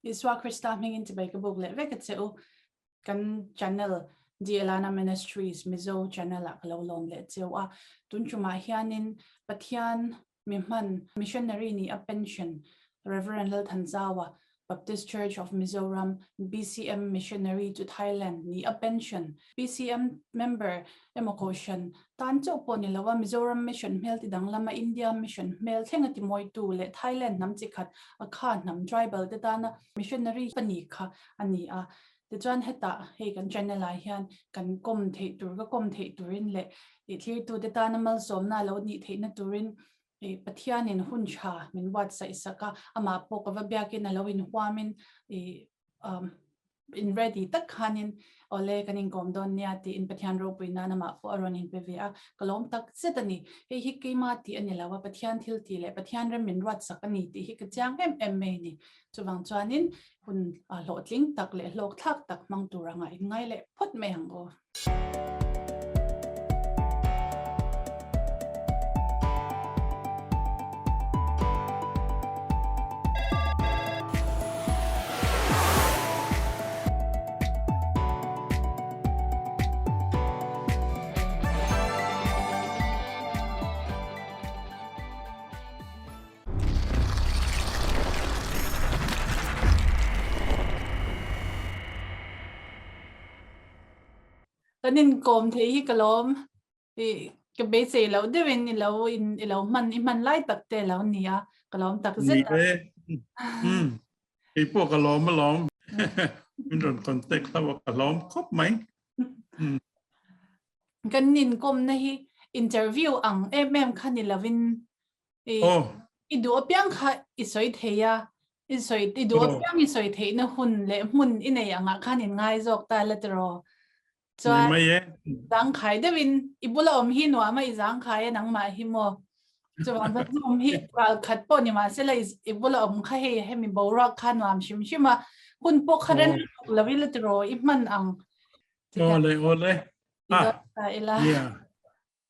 Isua Krista hmingin chibai ka buk leh vek a che u. Kan channel DLana Ministries Mizo channel ah ka lo lawm leh cheu a. Tun tumah hianin Pathian mi hman missionary ni a pension Reverend Lalthanzaua Baptist Church of Mizoram, BCM Missionary to Thailand ni a pension BCM member emaw kohhran tan chauh pawh ni lo a Mizoram Mission hmel ti danglam a India Mission hmel thleng a ti mawitu leh Thailand hnam chi khat a kha hnam tribal te tana missionary pahnih kha a ni a. Tichuan hetah hei kan channel ah hian kan kawm theih tur ka kawm theih turin leh i thlirtute tana malsawmna lo nih theihna turin i Pathianin hun tha min buatsaih sak a, amah pawh ka va biakin a lo inhuamin i um in ready tak khanin awle kan inkawm dawn nia tiin Pathian ropui nan amah pawh a rawn inpe ve a, ka lawm tak zet a ni. Hei hi keima tih a ni lo a, Pathian thil tih leh Pathian rem min ruatsak a ni tih hi ka chiang em em mai a ni. Chuvang chuanin hun hlawhtling tak leh hlawkthlak tak hmang tur anga inngai leh phawt mai ang aw. Kan inkawm thei hi ka lawm i ka beisei loh deuhin i lo in i lo hman i hman lai tak te lo ni a ka lawm tak zet a. Ni e. Um kei pawh ka lawm alawm. Min rawn contact hlauh a ka lawm khawp mai. Um. Kan inkawmna hi interview ang em em kha ni lovin I, oh. I duh apiang kha i sawi thei a, i sawi i duh apiang i sawi theihna hun leh hmun i nei angah khan in ngai zawk ta la tiraw. Chuan zangkhai deuhin i bula awm hi nuam a i zangkhai a nangmah hi maw. Chuan va awm hi ral khat pawh ni mahse la i bula awm kha hei hemi boruak kha nuam hrim hrim a hun pawh kha ren lo i la tiraw i hman ang. Ole ole. Ah. Yeah.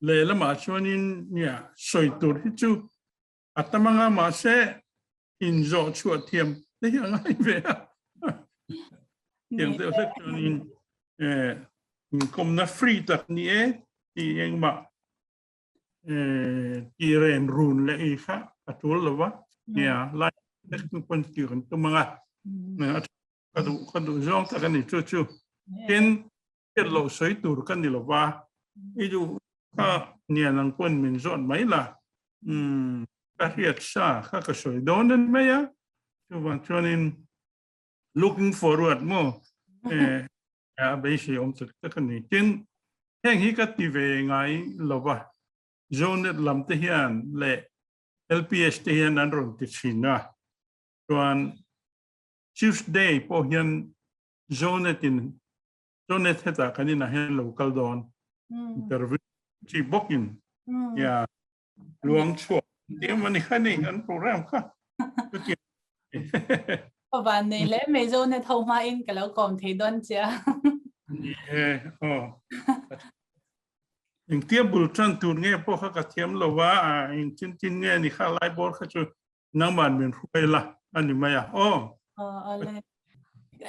Lehlamah chuanin nia sawi tur hi chu a tam anga mahse inzawh chhuah thiam te hi a ngai ve a. Tiang deuh hlek chuanin eh inkawmna free tak ni e tih engmah eh ti ren run leh ei kha a tul lo va. Nia lai hlek chu pawn ti kan tum anga ka duh ka duh zawng tak a ni chu chu. Tin hriat loh sawi tur ka ni lo va, i duh kha nian ang pawn min zawt mai la, umm ka hriat sa kha ka sawi dawn en mai a, chuvang chuanin looking forward maw eh a beisei awm tak tak a ni. Tin, heng hi ka ti ve ngai lo va, Zonet lam te hian leh LPS te hian an rawn ti thin a, chuan Tuesday pawh hian Zonet in Zonet hetah kan inah hian lo kal dawn interview chi bawkin ya luang chhuak tiam ani kha ni an program kha Van nei le mai Zonet ho hma in ka lo kawm thei dawn chia. Ni e aw. Engtia bul tan tur nge pawh kha ka thiam lo va eng chin chin nge ni kha lai bawr kha chu Nangman min hruai la a ni mai a aw. Awle.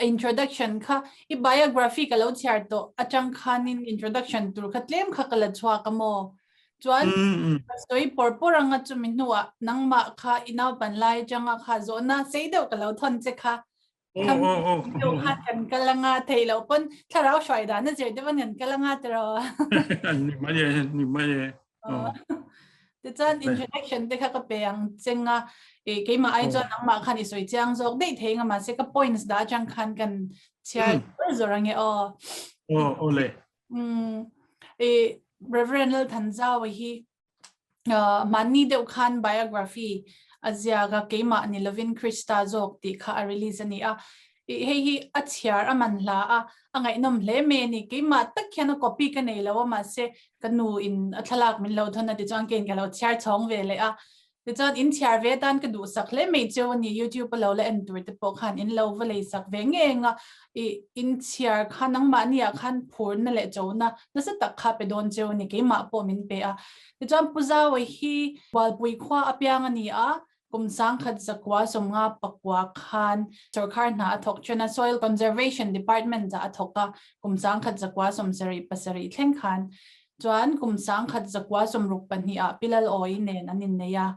Introduction kha i biography ka lo chhiar tawh atang khanin introduction tur kha tlem kha ka la chhuak a maw. Chuan ka sawi pawr pawr anga chumi hnuah nangmah kha i naupan lai atanga kha zawhna sei deuh ka lo thawn che kha. Deuh khan kan kal anga theih loh pawn thlarau hruai dan a zir deuh a kan kal anga tiraw. Ni mai e, ni mai e. Tichuan introduction te kha ka pe ang cheng a, e keimah ai chuan nangmah khan i sawi chiang zawk daih thei anga mahse ka points dah atang khan kan chhiar zawr zawr ange aw. Aw aw le. E Reverend Lalthanzaua hi Mahni deuh khan biography a ziak a, keimah ni lovin Krista zawk tih kha a release a ni a. Hei hi a chhiar a man hla a, a ngaihnawm hle mai a ni. Keimah tak hian a copy ka nei lo a, mahse ka nu in a thlalak min lo thawn a tichuan keiin ka lo chhiar chhawng ve leh a. Tichuan in chhiar ve atan ka duhsak hle mai cheu a ni, YouTube a lo la en tur te pawh khan in lo va leisak ve ngei ang a, i in chhiar kha nangmahni ah khan phurna leh chona nasa tak kha pe dawn cheu a ni, keimah pawh min pe a. Tichuan Pu Zaua hi Bualpui khua apiang a ni a, Kum 1959 khan sorkar hna a thawk ṭhen a, Soil Conservation Department ah a thawk a, kum 1977 thleng khan. Chuan kum 1962 ah Pi Lalawi nen an innei a,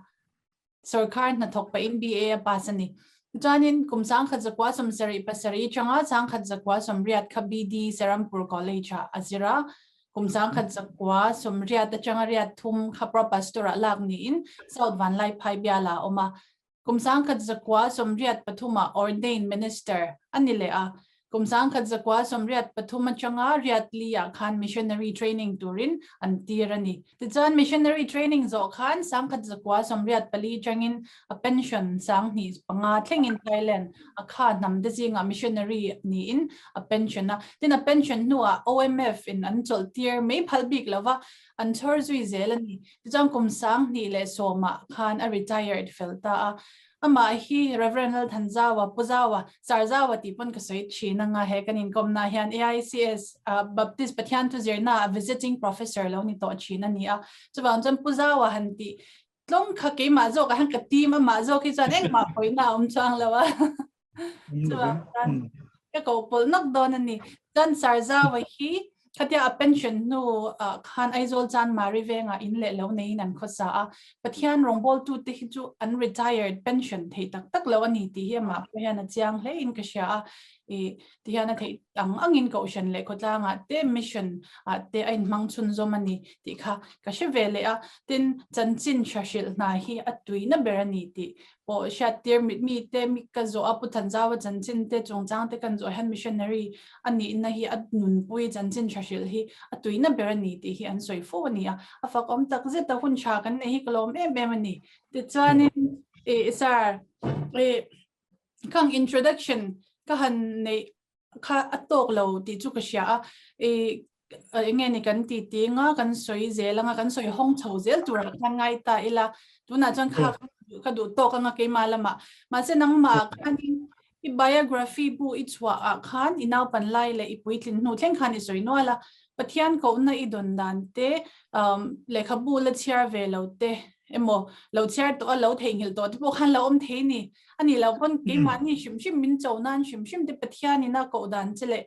sorkar hnathawk pahin BA a pass a ni. Chuanin kum 1977 atanga 1980 kha BD Serampur College ah a zir a, Kum 1980 atanga riat thum kha Pro Pastor ah lak niin South Vanlaiphai biala a awm a. Kum 1983 ah Ordained Minister a ni leh a. Kum 1983 atanga riat li ah khan Missionary Training turin an tir a ni. Tichuan Missionary Training zawh khan 1984 atangin a pension 2005 thlengin Thailand a kha hnam te zingah missionary niin a pension a. Tin a pension hnuah OMF in an chawlh tir mai phal bik lova an chhawr zui zel a ni. Tichuan kum 2010 ah khan a retired fel ta a. Amah hi Rev. Lalthanzawa, Pu Zawa, Sir Zawa tih pawn ka sawi thin anga he kan inkawmna hian AICS Baptist Pathian Thuzirna a visiting professor lo ni tawh thin a ni a. Chuvang chuan Pu Zawa han tih Tlawng kha keimah zawk ah hian ka team amah zawk hi chuan engmah pawina a awm chuang lo a. Chuan ka ko pawlh nak dawn a ni. Chuan Sarzawa hi khatia a pension hnu ah khan Aizawl Chan Mari vengah in leh lo neiin an khawsa a. Pathian rawngbawltu te hi chu an retired pension thei tak tak lo a ni tih hi amah pawh hian a chiang hle in ka hria a. I ti hian a theih ang angin kohhran leh khawtlangah te mission ah te a inhmang chhunzawm a ni tih kha ka hre ve leh a, tin chanchin hra hrilh hna hi a tuina ber a ni tih pawh hriattir mit mi te mi ka zawh a Pu Thanzaua chanchin te chungchang te kan zawh hian missionary a nihna hi a nunpui chanchin hra hrilh hi a tuina ber a ni tih hi an sawi fo a ni a, a fakawm tak zet a hun tha kan nei hi ka lawm em em a ni. Tichuanin ih sir ih Khang introduction ka han neih kha a tawk lo tih chu ka hria a, i enge ni kan ti ti anga kan sawi zel anga kan sawi hawng chho zel turah khan ngai ta ila tunah chuan kha ka duh tawk anga keimah lamah mahse nangmah khanin i biography bu i chhuah ah khan i naupan lai leh i puitlin hnu thleng khan i sawi nual a, Pathian kohna i dawn dan te lehkhabu la chhiar ve lo te emaw lo chhiar tawh a lo theihnghilh tawh te pawh khan lo awm thei ni. A nih loh pawn keimahni hrim hrim min cho nan hrim hrim te Pathianin a koh dan che leh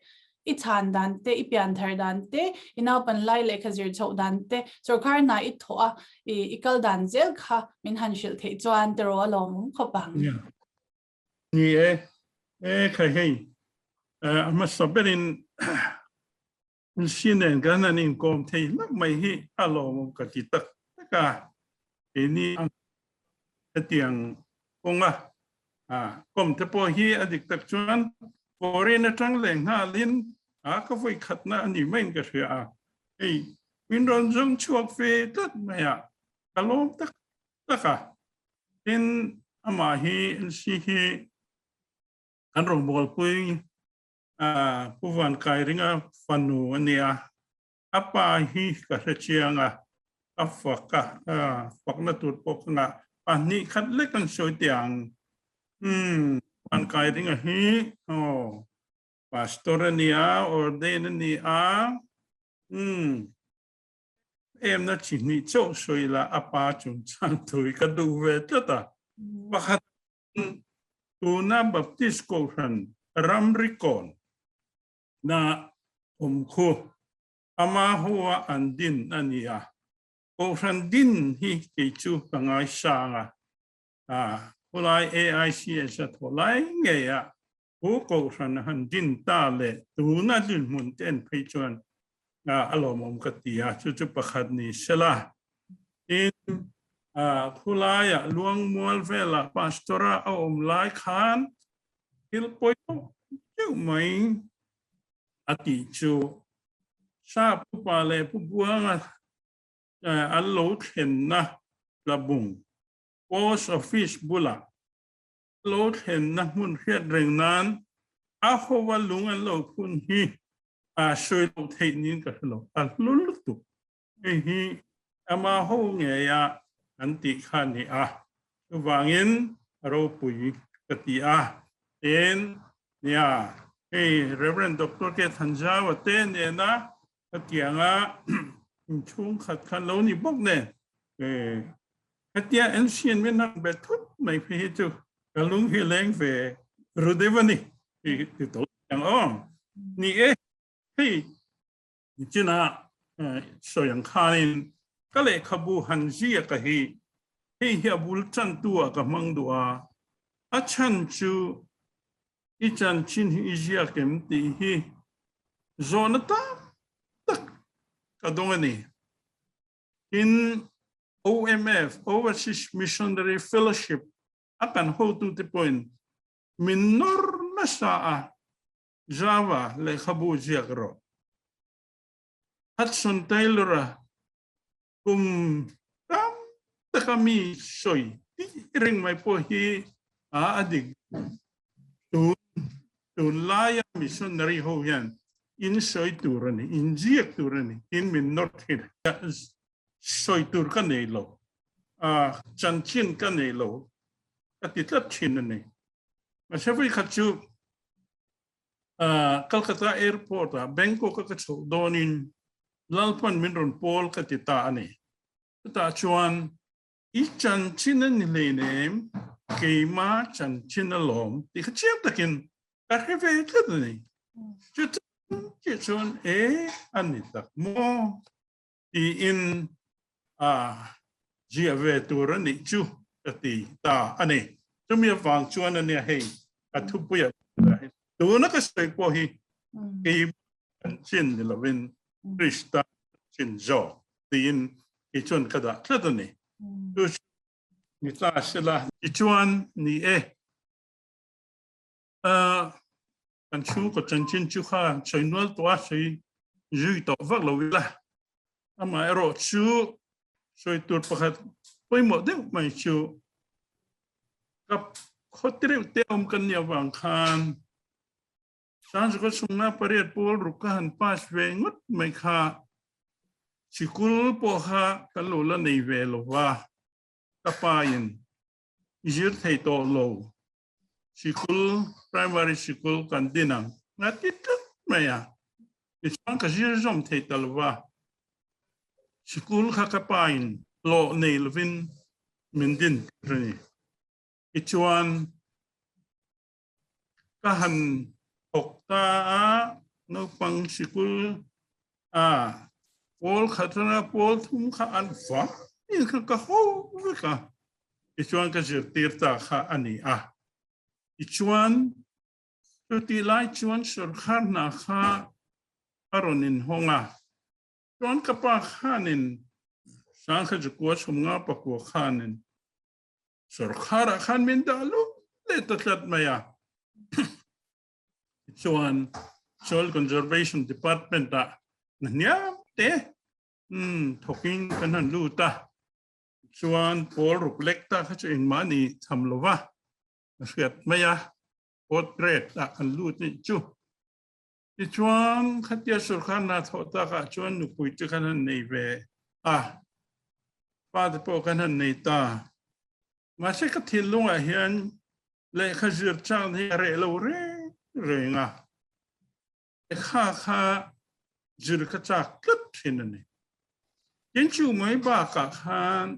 i chhan dan te, i pianthar dan te, i naupan lai lehkha zir chhoh dan te, sawrkar hna i thawh a i kal dan zel kha min han hrilh theih chuan tiraw a lawmawm khawp ang. Ni e, e khai hei a hmasa berin Msi nen kan an inkawm thei hlauh mai hi a lawmawm ka ti tak tak a, keini ang hetiang kawnga kawm te pawh hi a dik tak chuan foreign atang leh nghalin a ka vawi khatna a ni maiin ka hria a, hei min rawn zawng chhuak ve tlat mai a, ka lawm tak tak a, tin amah hi Msi hi kan rawngbawlpui Pu Van Kairinga fanu a nia, a pa hi ka hre chiang a, a fak a, fakna tur pawh ka ngah, pahnih khat lek an sawi teh ang. Umm, Van Kairinga hi aw Pastor a nia, ordain a ni a, umm, emna chi hnih chauh sawi la a pa chungchang thu hi ka duh ve tlat a, pakhat Tuna Baptist Kohhran ramri kawn na awm khu ama hoa an din a ni a, Kohhran din hi kei chu ka ngaisang a, khulai AICS a thaw lai ngei a hu Kohhran a han din ta leh tuna dinhmun te en phei chuan a lawmawm ka ti a, chu chu pakhat ni sela. Tin, khulaiah Luangmual velah pastor-a a awm lai khan thil pawimawh deuh mai a tih chu Sap upa leh Pu Buanga an lo thlenna Tlabung Post Office bulah lo thlenna hmun hriat reng nan a hova lung an lo phun hi a sawi loh theih niin ka hre lo, a hlu lutuk. Hei hi ama ho ngeia an tih kha a ni a, chuvangin a ropui ka ti a. Tin, nia, hei Rev. Doctor K. Thanzaua te nena hetianga inchhungkhat kha lo ni bawk nen. Hetia LCN min han be thut mai phei hi chu ka lung hi leng ve ru deuh a ni ti tawh ang aw. Ni e, hei china sawi ang khanin ka lehkhabu han ziak a hi hei hi a bul chantu ah ka hmang duh a, a chhan chu i chanchin hi i ziak em tih hi zawhna tam tak ka dawng a ni. Tin, OMF, Overseas Missionary Fellowship, a kan hotute pawhin min nawr nasa a, Java lehkhabu ziak rawh. Hudson Taylor-a kum tam taka mi sawi tih reng mai pawh hi a dik. Tun tunlaia missionary ho hian in sawi tur a ni, in ziak tur a ni, tin min nawr thin. Sawi tur ka nei lo, chanchin ka nei lo ka ti tlat thin a ni. Mahse vawikhat chu Calcutta Airport ah Bangkok a ka chhoh dawnin Lalpan min rawn pawl ka ti ta a ni. Chutah chuan I chanchin a ni hleinem, keima chanchin alawm tih kha chiang takin ka hre ve tlat a ni. Chutin chiah chuan e a ni tak maw tiin a ziah ve tur a nih chu ka ti ta a ni. Chumi avang chuan a nia hei a thupuia tuna ka sawi pawh hi keima chanchin ni lovin Krista chanchin zawk tiin kei chuan ka dah tlat a ni. Chu chu ni ta sela. Tichuan ni e, kan chhungkaw chanchin chu kha sawi nual tawh a, sawi zui tawh vak lo ila. Amaherawh chu sawi tur pakhat pawimawh deuh mai chu ka khaw tireuh te awm kan nih avang khan Sangzuka chhunga pariat pawl ruk ka han pass ve ngawt mai kha sikul pawh kha kan lo la nei ve lo va, ka pa in i zir thei tawh lo, sikul, primary sikul kan din ang nga ti tlat mai a, tichuan ka zir zawm thei ta lo va, sikul kha ka pa in hlawh nei lovin min din tir a ni. Tichuan. Ka han thawk ta a, naupang sikul a pawl khat atanga pawl thum kha an vang in kha ka ho vek a, tichuan ka zirtir ta kha a ni a. Tichuan chutih lai chuan sorkar hna kha a rawn inhawng a, chuan ka pa khanin Sangha Zakua Chhumnga Pakua khanin Sorkharah khan min dah lut leh ta tlat mai a. Tichuan Soil Conservation Department ah na hniam te thawkin kan han lut a. Chuan pawl ruk lek ta kha chu engmah ni tham lo va, a hriat mai a, fourth grade ah kan lut nih chu. Tichuan khatia sorkar hna thawh takah chuan nupui te kan han nei ve a, pa te pawh kan han nei ta. Mahse ka thinlungah hian lehkha zir chang hi a reh lo reng reng a, lehkha kha zir ka chak tlat thin a ni. Tin chu mai bakah khan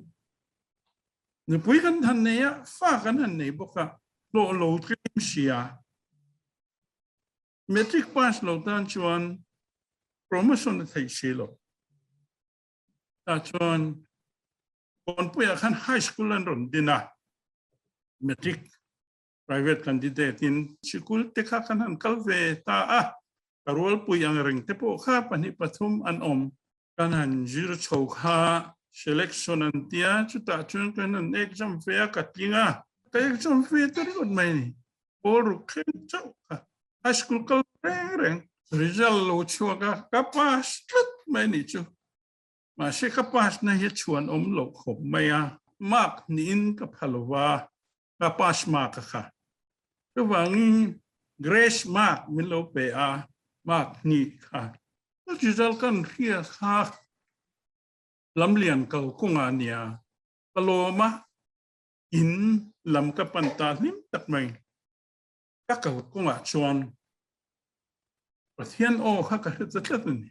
nupui kan han nei a, fa kan han nei bawk a, hlawh lo tlem sia. Matric pass lo tan chuan promotion a theih si lo. Tah chuan Kawnpuiah khan high school an rawn din a, matric private candidate in sikul te kha kan han kal ve ta a, ka rualpui ang reng te pawh kha 2 3 an awm. Kan han zir chho kha selection an tia, chutah chuan kan han exam ve a, ka tling a, ka exam ve ta ringawt mai a ni. Pawl ruk thleng chauh kha high school kal reng reng result lo chhuak a, ka pass tlat mai a nih chu. Mahse ka pass na hi chhuan awm loh khawp mai a, mark hnihin ka pha lo va, ka pass mark a kha. Chuvangin grace mark min lo pe a, mark hnih kha. Ka result kan hria kha lamlian kal kawngah a nia, ka lawm a, In lam ka pan ta hlim tak mai. Ka kal kawngah chuan Pathian aw kha ka hre ta tlat a ni.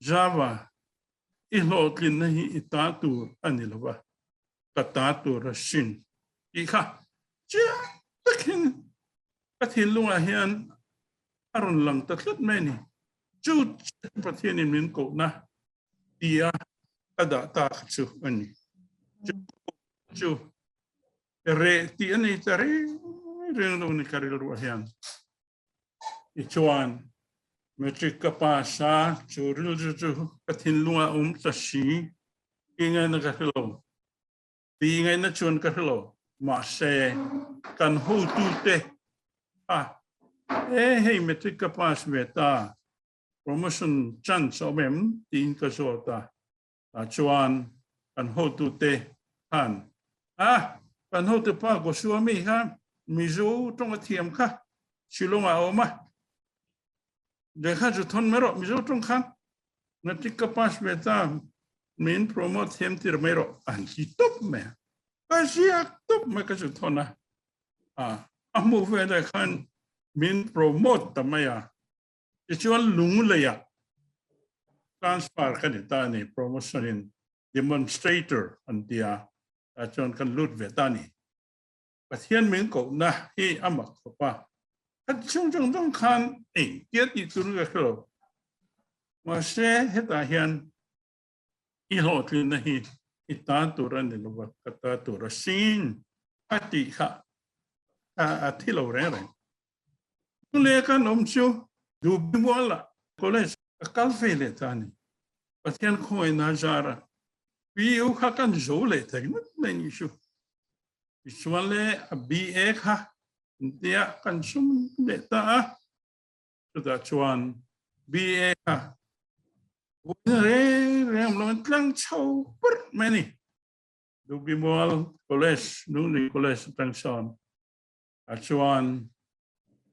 Java, i hlawhtlinna hi i ta tur a ni lo va. Ka ta tur a sin tih kha chiang takin ka thinlungah hian a rawn lang ta tlat mai a ni. Chu chiah Pathianin min kohna tia ka dah ta kha chu a ni. Chu chu reh tih a nei ta reng reng lo ni ka rilruah hian. Tichuan, matric ka pass a, chu rilru chu ka thinlungah a awm ta si. Ti ngaihna ka hre lo. Ti ngaihna chuan ka hre lo. Mahse, kan hotute kha, E hei matric ka pass ve ta, promotion chance a awm em? tiin ka zawt a. Tah chuan kan hotute khan, A, kan hotupa Goswami kha Mizo tawng a thiam kha Shillong-ah a awm a, lehkha chu thawn mai rawh, Mizo tawng khan matric ka pass ve ta, min promote thiam tir mai rawh a han ti tawp mai a. Ka ziak tawp mai ka chu thawn a, a hmuh ve leh khan min promote ta mai a. Tichuan Lungleiah transfer ka ni ta a ni, promotion in demonstrator an ti a, tah chuan kan lut ve ta a ni. Pathian min kohna hi a mak khawp a, khat chhung zawng zawng khan engtia tih tur ka hre lo. Mahse hetah hian i hlawhtlinna hi i ta tur a ni lo va, ka ta tur a sin a tih kha a thi lo reng reng. Chule kan awm chu Dubi mualah college ka kal ve leh ta a ni. Pathian khawngaihna zara PU kha kan zo leh thei ngawt mai ni chu. Tichuan le a BA kha intia kan sum leh ta a. Chutah chuan BA kha vawiin reng reng awm loin tlang chho purh mai a ni. Dubi mual college, Lunglei college atang sawn A chuan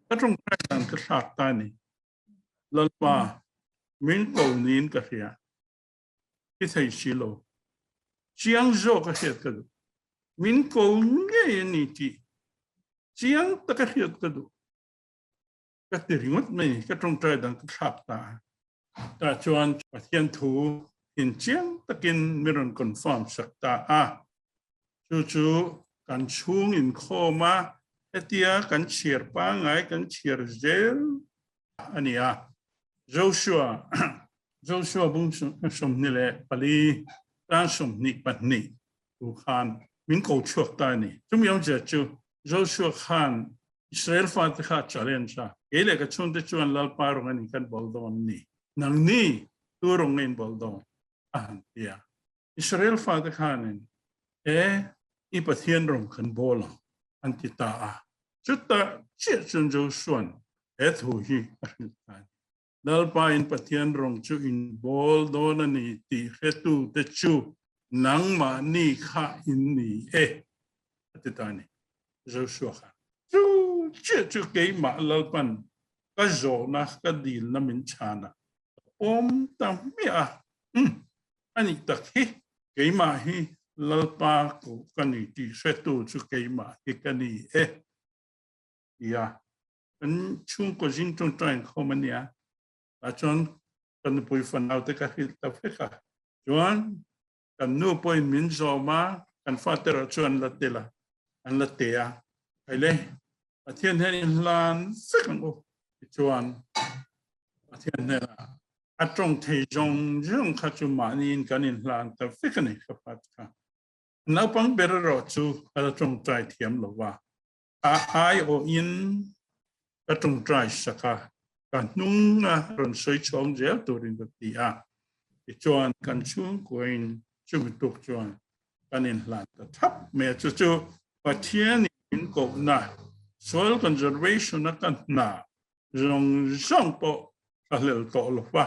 ka tawngtai dan ka thlak ta a ni. Lalpa, min ko niin ka hria. I thei si lo. Chiang zawk a hriat ka duh. Min ko ngei a ni tih chiang taka hriat ka duh. Ka ti ringawt mai, ka tawngtai dan ka thlak ta a. Tah chuan Pathian thu in chiang takin min rawn confirm sak ta a. Chu chu kan chhung inkhawm a, hetia kan chhiar pangngai kan chhiar zel a ni a. Joshua, Joshua bung 24 tan 22 thu khan min ko chhuak ta a ni. Chumi awmzia chu Joshua khan Israel fate kha challenge a, kei leh ka chhungte chuan Lalpa rawng a ni kan bawl dawn ni, nangni tu rawng nge in bawl dawn? a han ti a. Israel fate khanin, E, i Pathian rawng kan bawl ang, an ti ta a. Chutah chiah chuan Josua'n he thu hi a hrilh ta a ni. Lalpa in Pathian rawng chu in bawl dawn a ni tih hretute chu nangmahni kha in ni e, a ti ta a ni. Joshua khan chu chiah chu keimah Lalpan ka zawhna ka dilna min chhan a, ka pawm ta hmiah a, umm, a nih tak hi, keimah hi Lalpa koh ka ni tih hretu chu keimah hi ka ni e, tia kan chhungkaw zing tawngtai inkhawm a nia, tah chuan ka nupui fanau te ka hrilh ta vek a, chuan kan nu pawhin min zawm a, kan fate erawh chu an la tel a, an la te a, haile Pathian hian in hlan vek ang u tichuan Pathian hnenah a tawng thei zawng zawng kha chu mahniin kan inhlan ta vek a ni ka fate kha. Naupang ber erawh chu a la tawngtai thiam lo va, A aiawhin ka tawngtai sak a, ka hnunga rawn sawi chhawng zel turin ka ti a. Tichuan kan chhungkuain chumi tuk chuan kan inhlan ta thap mai a, chu chu Pathianin min kohna Soil Conservation a ka hna zawng zawng pawh ka hlel tawh lo va,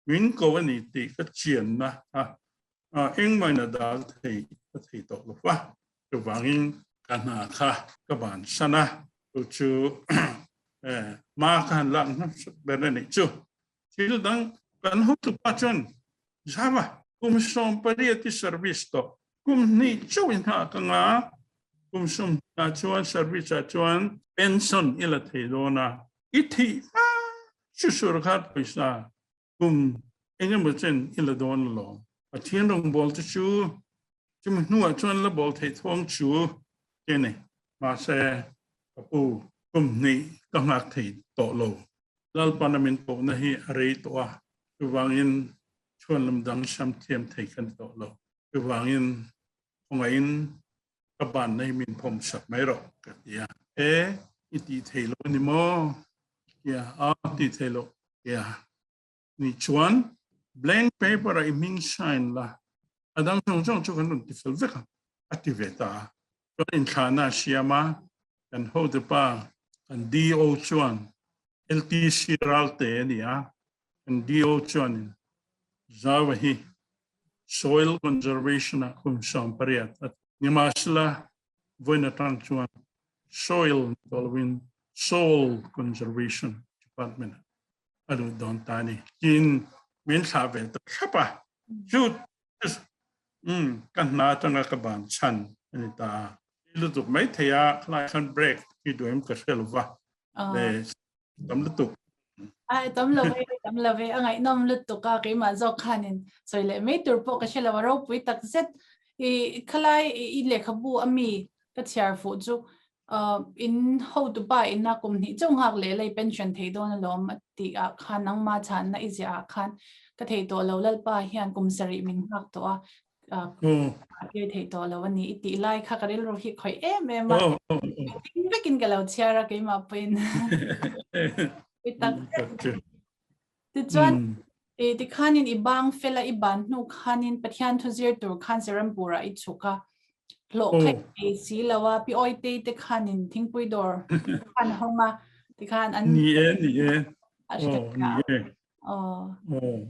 min ko a ni tih ka chianna a engmahina dal thei ka thei tawh lo va, chuvangin ka hna kha ka bansan a, chu chu hma ka han lak hmasa ber a nih chu. Thil dang kan hotupa chuan Java kum 18 i service tawh, kum hnih chauh i hna ka nga, kum 20 ah chuan service ah chuan pension i la thei dawn a, I thih hma chu surkhar pawisa kum engemaw chen i la dawn alawm. Pathian rawngbawlte chu Chumi hnuah chuan la bawl theih thuang chu ti a ni. Mahse, ka pu, kum hnih ka nghak thei tawh lo. Lalpan a min kohna hi a rei tawh a, chuvangin chhuan lam dang siam thiam thei ka ni tawh lo. Chuvangin khawngaihin ka banna hi min phawm sak mai rawh ka ti a. E, i tih thei lo a ni maw? Tia, a tih thei loh tia. Ni chuan blank paper a i hming sign la, a dang zawng zawng chu kan rawn ti fel vek ang a ti ve ta a. Chuan inthlahna a siam a, kan hotupa kan DO chuan LTC Ralte a ni a, kan DO chuanin Zauva hi Soil Conservation ah kum 18 a nimahsela vawiin atang chuan Soil ni tawh loin Soul Conservation Department ah a lut dawn ta a ni tiin min thlah ve ta thlap a. Chu ka hna atanga ka ban chhan a ni ta a. Lutuk mai thei a, khalai khan break hi duaim ka hre lova le tam lutuk. Ai tam lo ve tam lo ve a ngaihnawm lutuk a keimah zawk khanin sawi leh mai tur pawh ka hre lo a ropui tak zet i khalai i lehkhabu ami ka chhiar fuh chu in hotu pa ina kum hnih chauh nghak leh lei pension thei dawn alawm a tih ah khan nangma chhanna i ziah ah khan ka thei tawh lo lalpa hian kum sarih min nghak tawh a Kir thei tawh lo a ni i tih lai kha ka rilru hi khawih em em a. Ding vekin ka lo chhiar a keimah pawhin. I tak Tichuan i tikhanin i bang fel a i ban hnu khanin Pathian thu zir tur khan Serampur-ah i chhuk a. Hlawh kha i nei si lo a, Pi Awitei te khanin thingpui dawr khan hawng a tikhan an Ni e, ni e. Oh, ni e. Oh. Oh.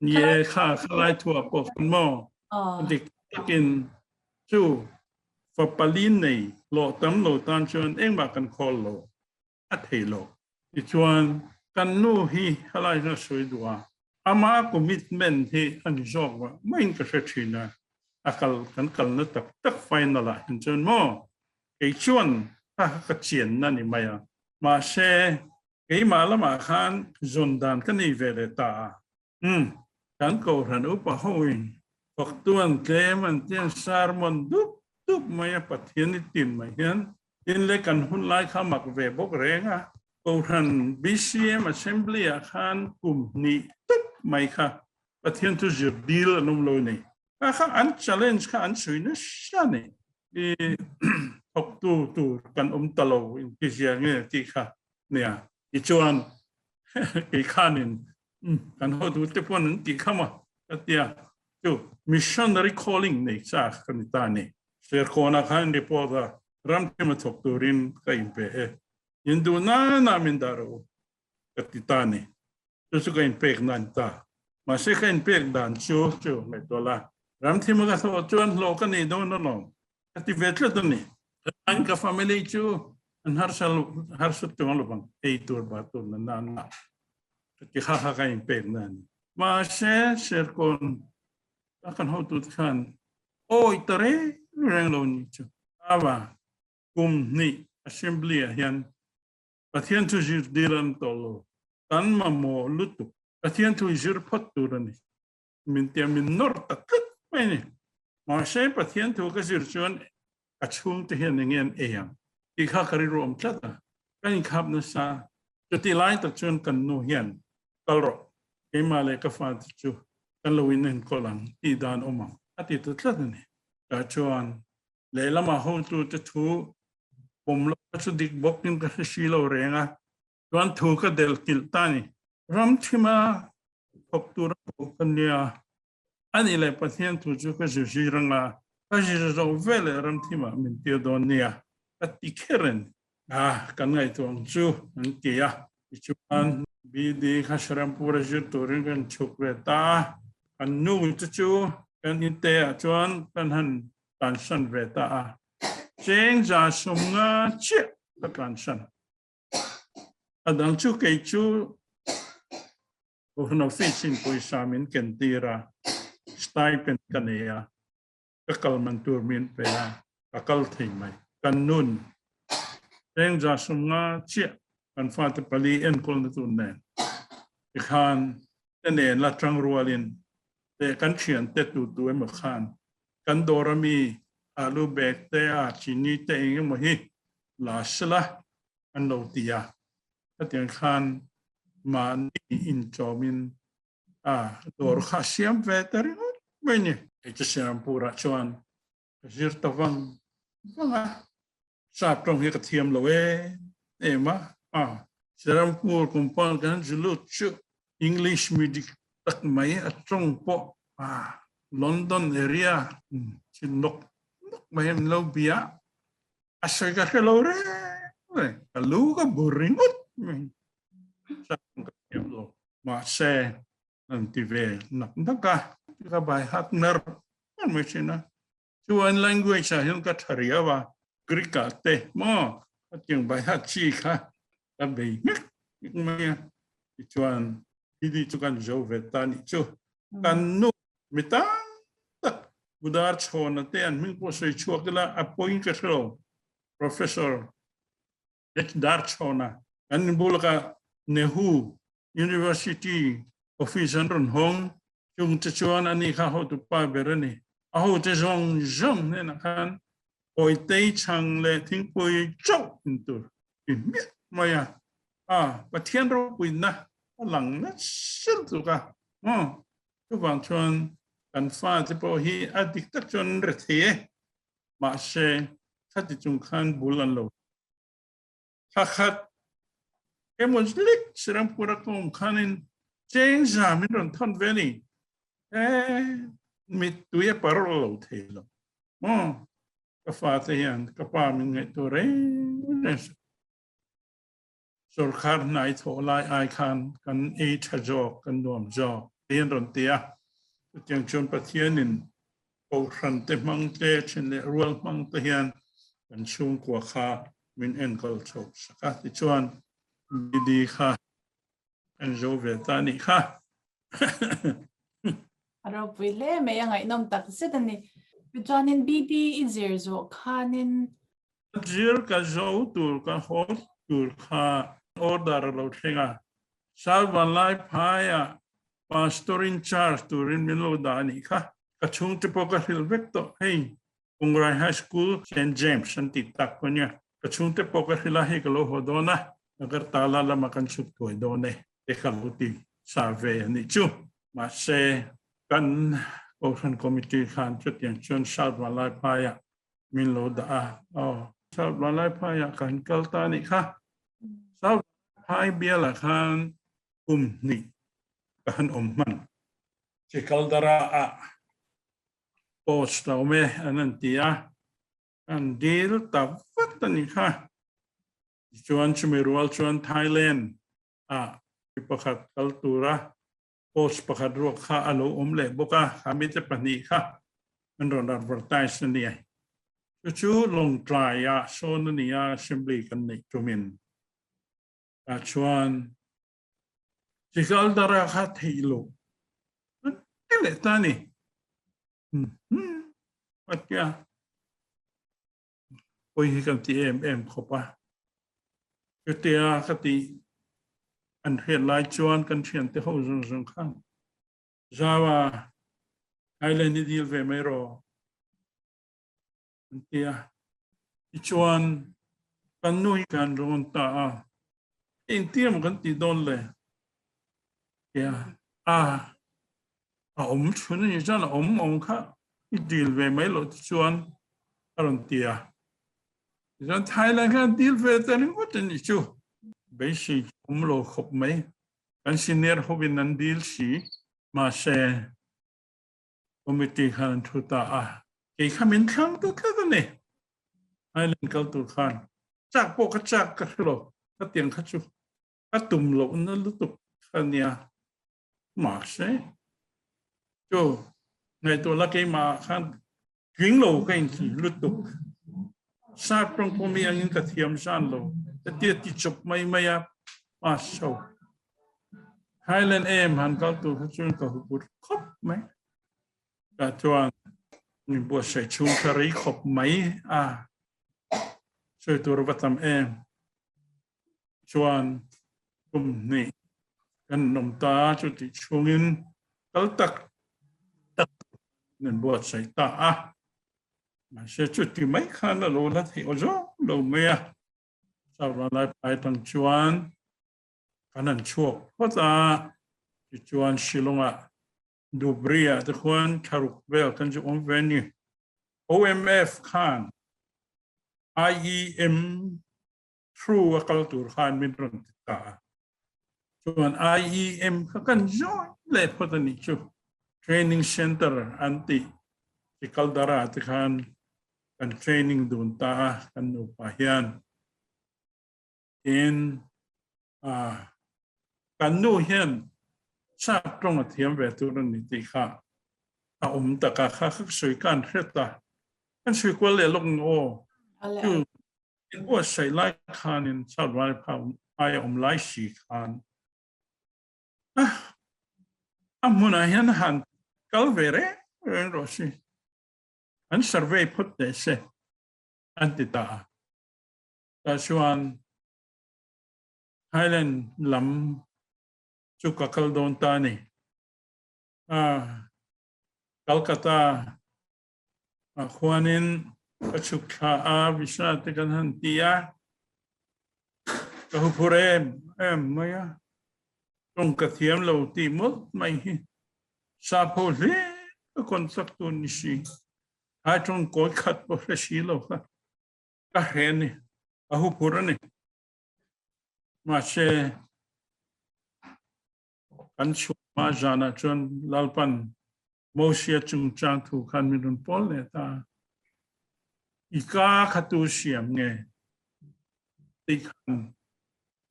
Ni e, kha khalai thua pawh khan maw dik takin chu fa pali nei hlawh tam lo tan chuan engmah kan khawl lo a thei lo. Tichuan kan nu hi khalai hian a sawi duh a, ama commitment hi a ni zawk mah maiin ka hre thin a, a kal kan kalna tak tak final ah hian chuan maw kei chuan kha kha ka chianna ni mai a, mahse Keimah lamah khan zawn dan ka nei ve leh ta a. Umm, kan kohhran upa hoin faktuan tlem an tian sermon dup dup mai a Pathian i tin mai hian tin le kan hun lai kha mak ve bawk reng a. Kohhran BCM Assembly ah khan kum hnih tup mai kha Pathian thu zir dil an awm lo a ni. Kha kha an challenge kha an sawi nasa a ni. I thawktu tur kan awm ta lo intizia nge tih kha nia. Tichuan kei khanin kan hotu te pawn an tih kha maw ka tia. Chu missionary calling nei cha ka ni ta a ni. Serkawnah khan report a ram thim a thawk turin ka inpe e. Induh nana min dah rawh u ka ti ta a ni. Chu chu ka inpek na a ni ta. Mahse ka inpek dan chu chu ngaihtuah la. Ramthima ka thawh chuan hlawh ka nei dawn alawm ka ti ve tlat a ni. An ka family chu an harsa harsa chuang lovang ei tur ba tur na na na ka ti kha kha ka inpek na a ni. Mahse Serkawn a kan hotu te khan awi ta reng reng lo ni chu. Awa kum hnih assembly ah hian Pathian chu zirtir an tawh lo. Kan mamawh lutuk. Pathian thu i zir phawt tur a ni. Min tia min nawr ta tlat mai a ni. Mahse Pathian thu ka zir chuan ka chhungte hian eng nge an ei ang tih kha ka rilru awm tlat a. Ka inkhap nasa. Chutih lai tak chuan kan nu hian kal rawh, keimah leh ka fate chu kan lo inenkawl ang tih dan awm ang a ti ta tlat a ni. Tah chuan Lehlamah hotute thu pawm lo chu dik bawkin ka hre si lo reng a, chuan thu ka del kilh ta a ni. Ram thima thawk tura pawh ka nia, ani leh Pathian thu chu ka zir zir anga, ka zir zo veleh ram thimah min tir dawn nia, ka ti kher a ni. A, kan ngaihtuah ang chu an ti a. Tichuan, BD kha Serampura zir turin kan chhuk ve ta a, kan nu te chu kan inte ah chuan kan han tlansan ve ta a, cheng 150 chiah ka tlansan. A dang chu kei chu Kohhran office in pawisa min ken tir a, stipend ka nei a, ka kal man tur min pe a, ka kal thei mai. Kan nun cheng 150 chiah kan fate pali enkawlna tur nen tikhan te nen la tang rualin leh kan thiante tu tu emaw khan. Kan dawr ami alu bag te a chini te eng emaw hi la sela an lo ti a. Khatiang khan mahni inchawmin a dawr kha siam ve ta ringawt mai ni. Hei chu Serampur-ah chuan ka zir ta vang vang a, sap tawng hi ka thiam lo em em a. A Serampur compound kan zu lut chu English mi dik tak mai a tawng pawh a London area chi nawk nawk mai an lo bia a sawi ka hre lo reng reng ka lu ka bur ringawt mai sap tawng ka thiam lo mahse an ti ve nak nak a, ka bai hat nar nar mai thin a. Chuan language ah hian ka tha riau a, Greek ah te maw ka tiang bai hat chi kha ka bei hmek hmek mai a. Tichuan hidi chu kan zo ve ta nih chu. Kan nu mi tam tak Budar chhawna te an hming pawh sawi chhuak ila a point ka hre lo. Professor H Darchhawna kan inbulaka Nehu University office an rawn hawng chung te chuan ani kha hotupa ber a ni. A hote zawng zawng hnenah khan Kawitei chhang leh thingpui chauh in tur ti hmiah mai a. A Pathian ropuina a lang nasa lutuk a. Aw, chuvang chuan kan fate pawh hi a dik tak chuan an rethei e. Mahse, khati chung khan bul an lo thla khat emaw lek Serampur a ka awm khanin cheng za min rawn thawn ve a ni. E, mittui a parh lo thei lo. Maw, ka fate hian ka pa min ngaihtuah reng reng suh. Sorkar hnai thawh lai ai khan kan ei tha zawk, kan nuam zawk ti an rawn ti a. Chutiang chuan Pathianin Kohhran te hmang te, then leh rual hmang te hian kan chhungkua kha min enkawl chhoh sak a. Tichuan BD kha kan zo ve ta a nih kha. A ropui hle mai, a ngaihnawm tak zet a ni. Tichuanin BD i zir zawh khanin Zir ka zo tur ka haw tur kha order a lo thleng a, Salvanlai phaiah Pastor in charge turin min lo dah a nih kha. Ka chhungte pawh ka hrilh vek tawh, hei Kungrai High School Saint James an tih tak pawh nia. Ka chhungte pawh ka hrilh a, hei ka lo haw dawn a, Agartala lama kan chhuk thuai dawn e, te ka lo ti sa ve a nih chu. Mahse, kan Kohhran Committee khan chutiang chuan Salvanlai phaiah min lo dah a aw South Vanlaiphaiah kan kal ta nih kha South Vanlaiphai bialah khan kum hnih ka han awm hman Chikaldara ah post a awm e an an ti a kan dil ta vat a nih kha tichuan chumi rual chuan Thailand ah mi pakhat kal tura post pakhat ruak kha a lo awm leh bawk a, kha mite pahnih kha an rawn advertise a nia. Chu chu Lawngtlaiah sawn a nia assembly kan neih tumin. Tah chuan Chikaldara kha theih loh an ti leh ta a ni. A tia. Pawi hi kan ti em em khawp a. Chutia ka tih an hriat lai chuan kan thiante ho zawng zawng khan Zawa Thailand i dil ve mai rawh an ti a. Tichuan kan nu hi kan rawn ta a, engtia maw kan tih dawn le? Tia a a awm chhun a ni chuan a awm awm kha i dil ve mai loh te chuan a rawn ti a. Tichuan Thailand khan dil ve ta ringawt a nih chu. Beisei awm lo khawp mai. Kan senior hovin an dil si. Mahse committee khan an thu ta a. Kei kha min thlang ta tlat a ni. Thailand kal tur khan chak pawh ka chak ka hre lo. Ka tiang kha chu a tum lohna lutuk kha nia. Mahse chu ngaihtuah la keimah ah khan tling lo ka inti lutuk. Sap tawng pawh mi angin ka thiam zan lo. Hetia ti chawp mai mai a pass chho. Thailand em han kal tur kha chuan ka huput khawp mai. Tah chuan min buatsaih chhung kha rei khawp mai a. Sawi tur a va tam em. Chuan kum hnih kan awm ta chutih chhungin kal tak tak min buatsaih ta a. Mahse chuti mai khan a lo la theih aw zawk lo mai a. South Vanlaiphai atang chuan kan han chhuak phawt a, tichuan Shillong-ah Dhubri-ah te khuan thlaruk vel kan chu awm ve a ni. OMF khan IEM through a kal tur khan min rawn ti ta a. Chuan IEM kha kan join leh phawt a nih chu. Training Center an tih chi kaldara te khan kan training dun ta a kan nupa hian. Tin, kan nu hian sap tawng a thiam ve tur a ni tih kha a awm tak a, kha kha ka sawi kan hret a. Kan sawi kual leh lawk ang aw. Chu in buatsaih lai khanin South Valley aia awm lai si khan a hmunah hian han kal ve reng reng rawh si. An survey phawt teh se an ti ta a. Tah chuan Thailand lam chu ka kal dawn ta a ni. Calcutta ah khuanin ka chhuk thla a, visa te kan han ti a, ka huphur em em mai a, tawng ka thiam lo tih mawlh mai hi sapho hle ka contact tur ni si, hai tawng kawi khat pawh hre si lo kha ka hre a ni, ka huphur a ni. Mahse, kan chhuah hma zanah chuan Lalpan Mosia chungchang thu khan min rawn pawl leh ta. I ka kha tu siam nge tih khan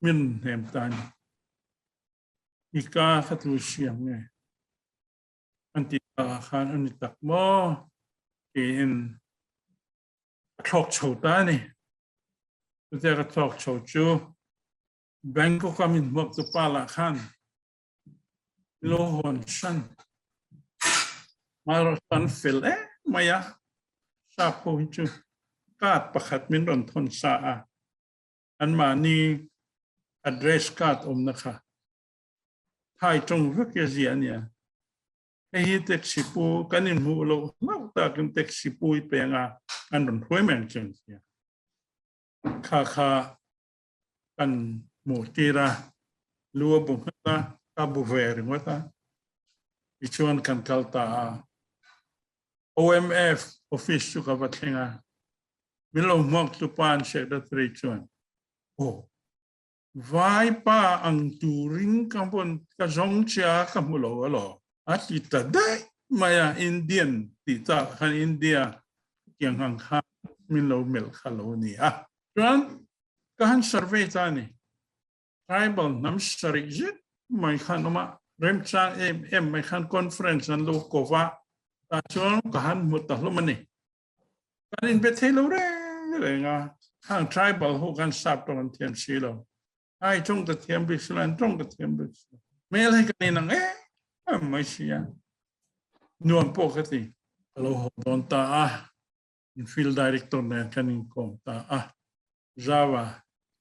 min rawn hnem ta a ni. I ka kha tu siam nge an tih takah khan a ni tak maw tiin a thlawk chho ta a ni. Chutia ka thlawk chho chu Bangkok a min hmuak tu pa lah khan lo hawn hran Marawh an fel em mai a, sap ho hi chu card pakhat min rawn thawn sa a, anmahni address card awmna kha thai tawng vek i a zia a nia. Hei hi taxi pu kan inhmuh loh hlauh takin taxi pu i peng a, an rawn hruai mai ang che an tia. Kha kha kan hmuh tir a, lu a bu nghat a, ka bu ve ringawt a, tichuan kan kal ta a. OMF office chu ka va thleng a, min lo hmuak tu pa an secretary chuan, Aw, vai pa ang turin ka vawn ka zawng che a, ka hmu lo alaw? A ti ta daih mai a, Indian tih tak khan India tiang ang khan min lo melh kha lo ni a. Chuan ka han survey ta a ni. Tribal hnam sarih zet mai khan awm a, remchang em em mai khan conference an lo ko va, tah chuan ka han hmu ta hlawm a ni. Kan inbe thei lo reng reng a, khang tribal ho khan sap tawng an thiam si lo. Ai tawng ka thiam bik si lo, an tawng ka thiam bik si lo. Hmel hi kan inang em em mai si a, nuam pawh ka ti. Ka lo haw dawn ta a. Field Director nen kan inkawm ta a. Zava,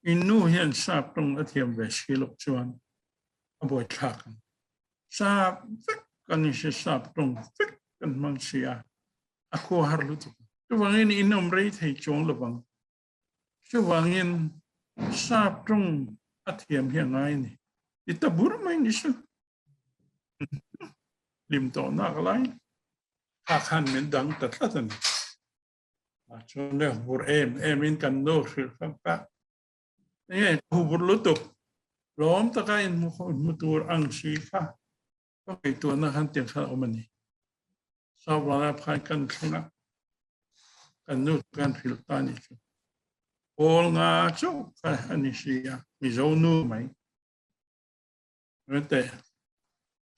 in nu hian sap tawng a thiam ve si loh chuan a buaithlak ang. Sap vek kan ni si, sap tawng vek kan hmang si a, a khua har lutuk. Chuvangin in awm rei thei chuang lovang. Chuvangin sap tawng a thiam hi a ngai a ni. I ta bur mai ni su. Hlim tawh nak lai kha khan min dang ta tlat a ni. A chuan le hur em em in kan nu hrilh kha ka nge hubur lutuk lawm taka in hmu hmu tur ang si kha ka ngaihtuahna khan tiang khan awm a ni. Saubala phai kan thleng a kan nu kan hrilh ta ni chu. Pawl nga chauh kha a ni si a Mizo nu mai. Rete,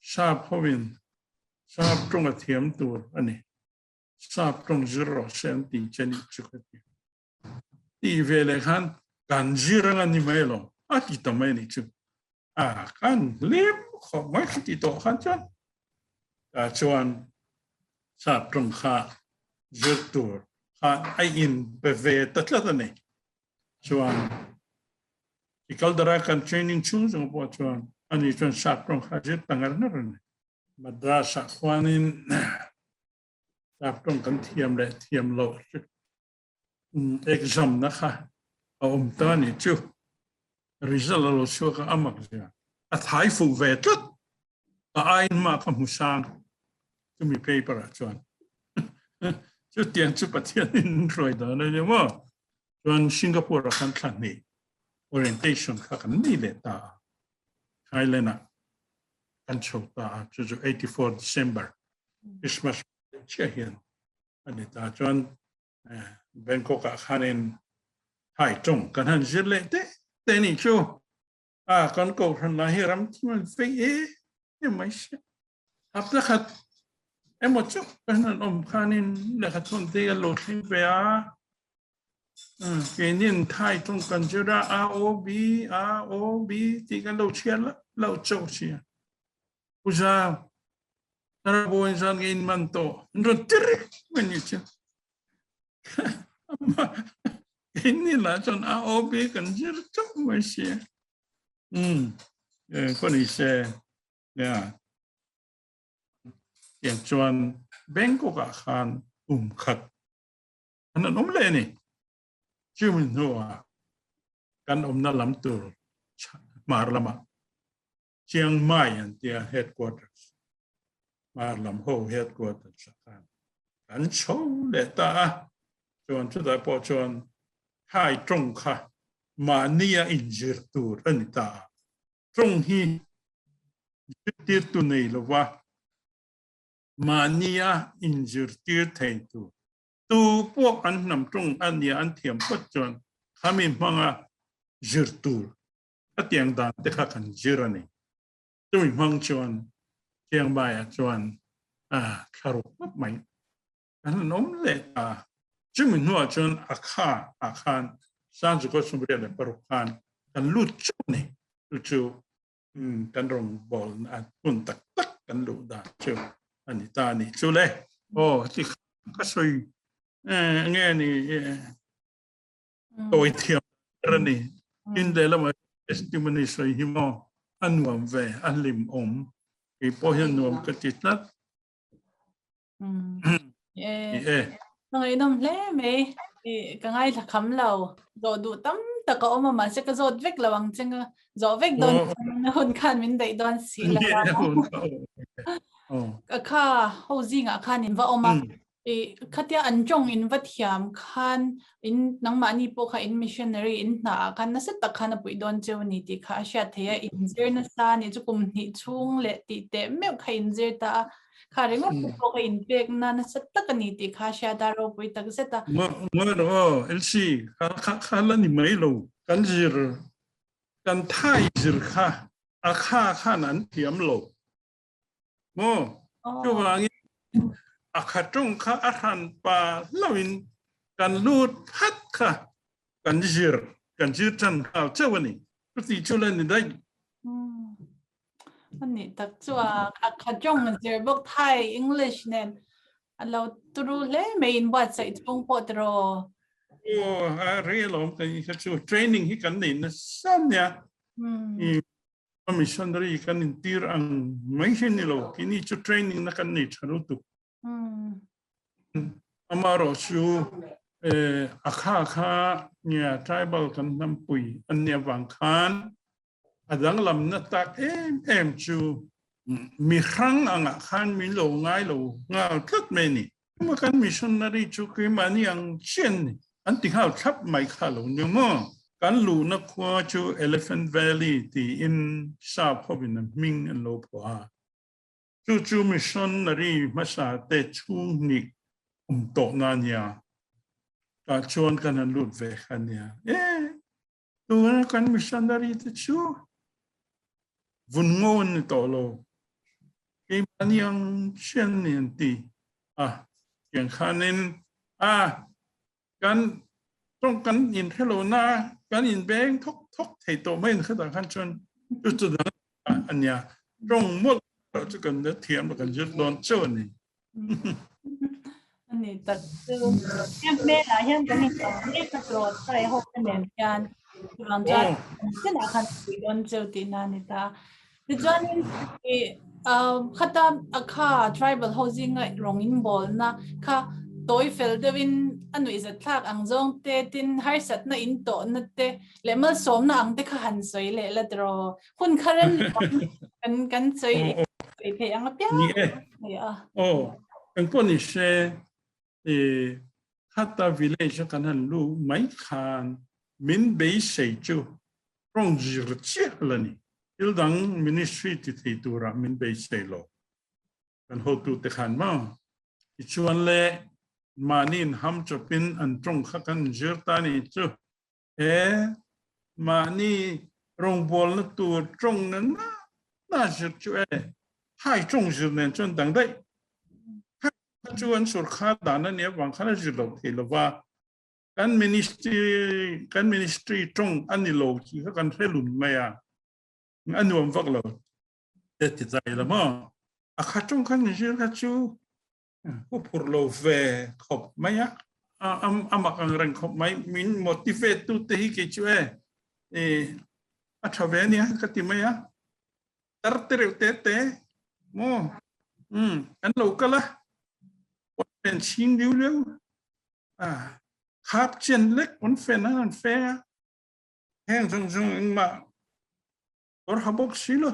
Sap hovin sap tawng a thiam tur a ni. Sap tawng zir rawh se an ti che nih chu ka ti. Tih ve leh khan kan zir ang a ni mai lo, a ti ta mai a nih chu. A kan hlim khawp mai ka ti tawh khan chuan tah chuan sap tawng kha zir tur khan a in pe ve ta tlat a ni. Chuan i kal dara kan training chhung zawng pawh chuan ani chuan sap tawng kha zir ta ngar ngar a ni. Madrasa khuanin Sap tawng kan thiam leh thiam loh exam na kha a awm ta ni chu. Result a lo chhuak a, a mak zia. A thai fuh ve tlat. A aiin mah ka hmu sang chumi paper ah chuan. Chutiang chu Pathian in hruai dan a ni maw? Chuan Singapore ah khan thla hnih orientation kha kan nei leh ta a. Thailand ah kan chho ta a, chu chu 84 December Christmas chiah hian a ni ta. Chuan Bangkok ah khanin Thai tawng kan han zir leh te te ni chu. A kan kohhran lah hi ram thim an fei em em mai sia. Hapta khat emaw chauh kan han awm khanin lehkha thawn te a lo thleng ve a. Keinin Thai tawng kan zir a, A O B A O B tih kan lo chhiar loh loh chauh sia. Pu Zau, Thlarau zan nge in man tawh? An rawn ti reng mai ni chu. Keini lah chuan A O B kan zir chauh mai sia. Um, ko ni se. Ya. Tiang chuan Bangkok ah khan um khat an an awm leh ni. Chumi hnuah kan awmna lam tur hmar lamah Chiang Mai an tia headquarters hmar lam ho headquarters ah khan kan chho leh ta a, chuan chutah pawh chuan Thai tawng kha mahnia inzir tur a ni ta a, tawng hi zirtirtu nei lova mahnia inzirtir thei tur tu pawh an hnam tawng a nia an thiam phawt chuan khami hmanga zir tur Hetiang dan te kha kan zir a ni. Chumi hmang chuan Chiang Mai-ah chuan thla ruk ngawt mai kan han awm leh ta. Chumi hnuah chuan a kha ah khan 1986 khan kan lut chauh a ni. Chu chu kan rawngbawlna hmun tak tak kan luh dan chu a ni ta a ni. Chu le, aw ti kha ka sawi nge ni? Tawi thiam ber a ni. Tin lehlamah testimony sawi hi maw a nuam ve, a hlim awm. Kei pawh hian nuam ka ti tlat. Ni e. Ka ngaihnawm hle mai. Ka ngaithla kham lo. Zawh duh tam tak a awm a, mahse ka zawt vek lo ang che nga. Zawh vek dawn na hun khan min daih dawn si lo a. Kha ho zingah khan in va awm a. I khatia an tawng in va thiam khan in nangmahni pawh kha in missionary in hna ah khan nasa tak khan a puih dawn cheu a ni tih kha a hriat theih a, in zir nasa a nih chu kum hnih chhung leh tih teh meuh kha in zir ta a, kha ringawt te pawh kha in pek na nasa tak a ni tih kha a hriat a ropui tak zet a. Ngawi rawh aw Elsie, kha kha kha la ni mai lo, kan zir kan thai zir kha a kha khan an thiam lo. Maw? Chuvangin a kha tawng kha a hran pa hlauhin kan lut phat kha kan zir, kan zir tan nghal chauh a ni. Chuti chu la ni daih. A nih tak chu a, a kha tawng a zir bawk Thai, English nen a lo turu hle mai in buatsaih chhung pawh tiraw? Aw, a rei alawm ka ni kha chu. Training hi kan nei nasa nia. Missionary kan intir ang mai hi ni lo, keini chu training na kan nei tha lutuk. Amarawh chu a kha kha nge tribal kan hnampui an nih avang khan a danglamna tak em em chu mihrang angah khan min lo ngai lo nghal tlat mai a ni. Tuma kan missionary chu keimahni ang chian ni an ti nghal thlap mai kha lo nia maw? Kan luhna khua chu Elephant Valley tiin sap hovin a hming an lo phuah a. Chu chu missionary hmasa te chhung hnih awm tawhna a nia. Tah chuan kan han lut ve kha nia. E! Tuna kan missionary te chu vun ngo an ni tawh lo. Keimahni ang chian ni an ti a. Tiang khanin a kan tawng kan inhre lo na kan inbeng thawk thawk thei tawh mai in khatah khan chuan chu chu dang a nia. Tawng mawlh chu kan la thiam a kan zir dawn chauh a ni. Ani tak chu hian hmelah hian kan in tam mek a tawh tai ho te nen hian chuvang chuan chenah khan pui dawn cheu tihna a ni ta. Tichuanin i Khata kha tribal ho zinga rawng in bawlna kha tawi fel deuhin a nuihzat thlak ang zawng te tin harsatna in tawhna te leh malsawmna ang te kha han sawi leh la tiraw. Hun kha rem kan kan sawi sawi theih ang apiang Ni e. Aw, engpawh ni se i khata village a kan han lu mai khan min beisei chu tawng zir chiah la ni. Thil dang ministry ti thei tura min beisei lo. Kan hotute khan maw? Tichuan le mahniin ham chawpin an tawng kha kan zir ta ni chu. He mahni rawngbawlna tur tawng na na na zir chu e hai tawng zir nen chuan dang daih. Kha chu an sorkar dan a nih avang khan a zir lo thei lova. Kan ministry kan ministry tawng a ni lo tih kha kan hre lun mai a, a nuam vak lo te ti zai la maw. A kha tawng khan zir kha chu hu phur lo ve khawp mai a, a mak ang reng khawp mai. Min motivate tu te hi kei chu e a tha ve ania ka ti mai a. Tar te reuh te te maw an lo kal a, pen chhing liu liu a khap chen lek on fen an an fe a heng zawng zawng engmah or ha bawk si lo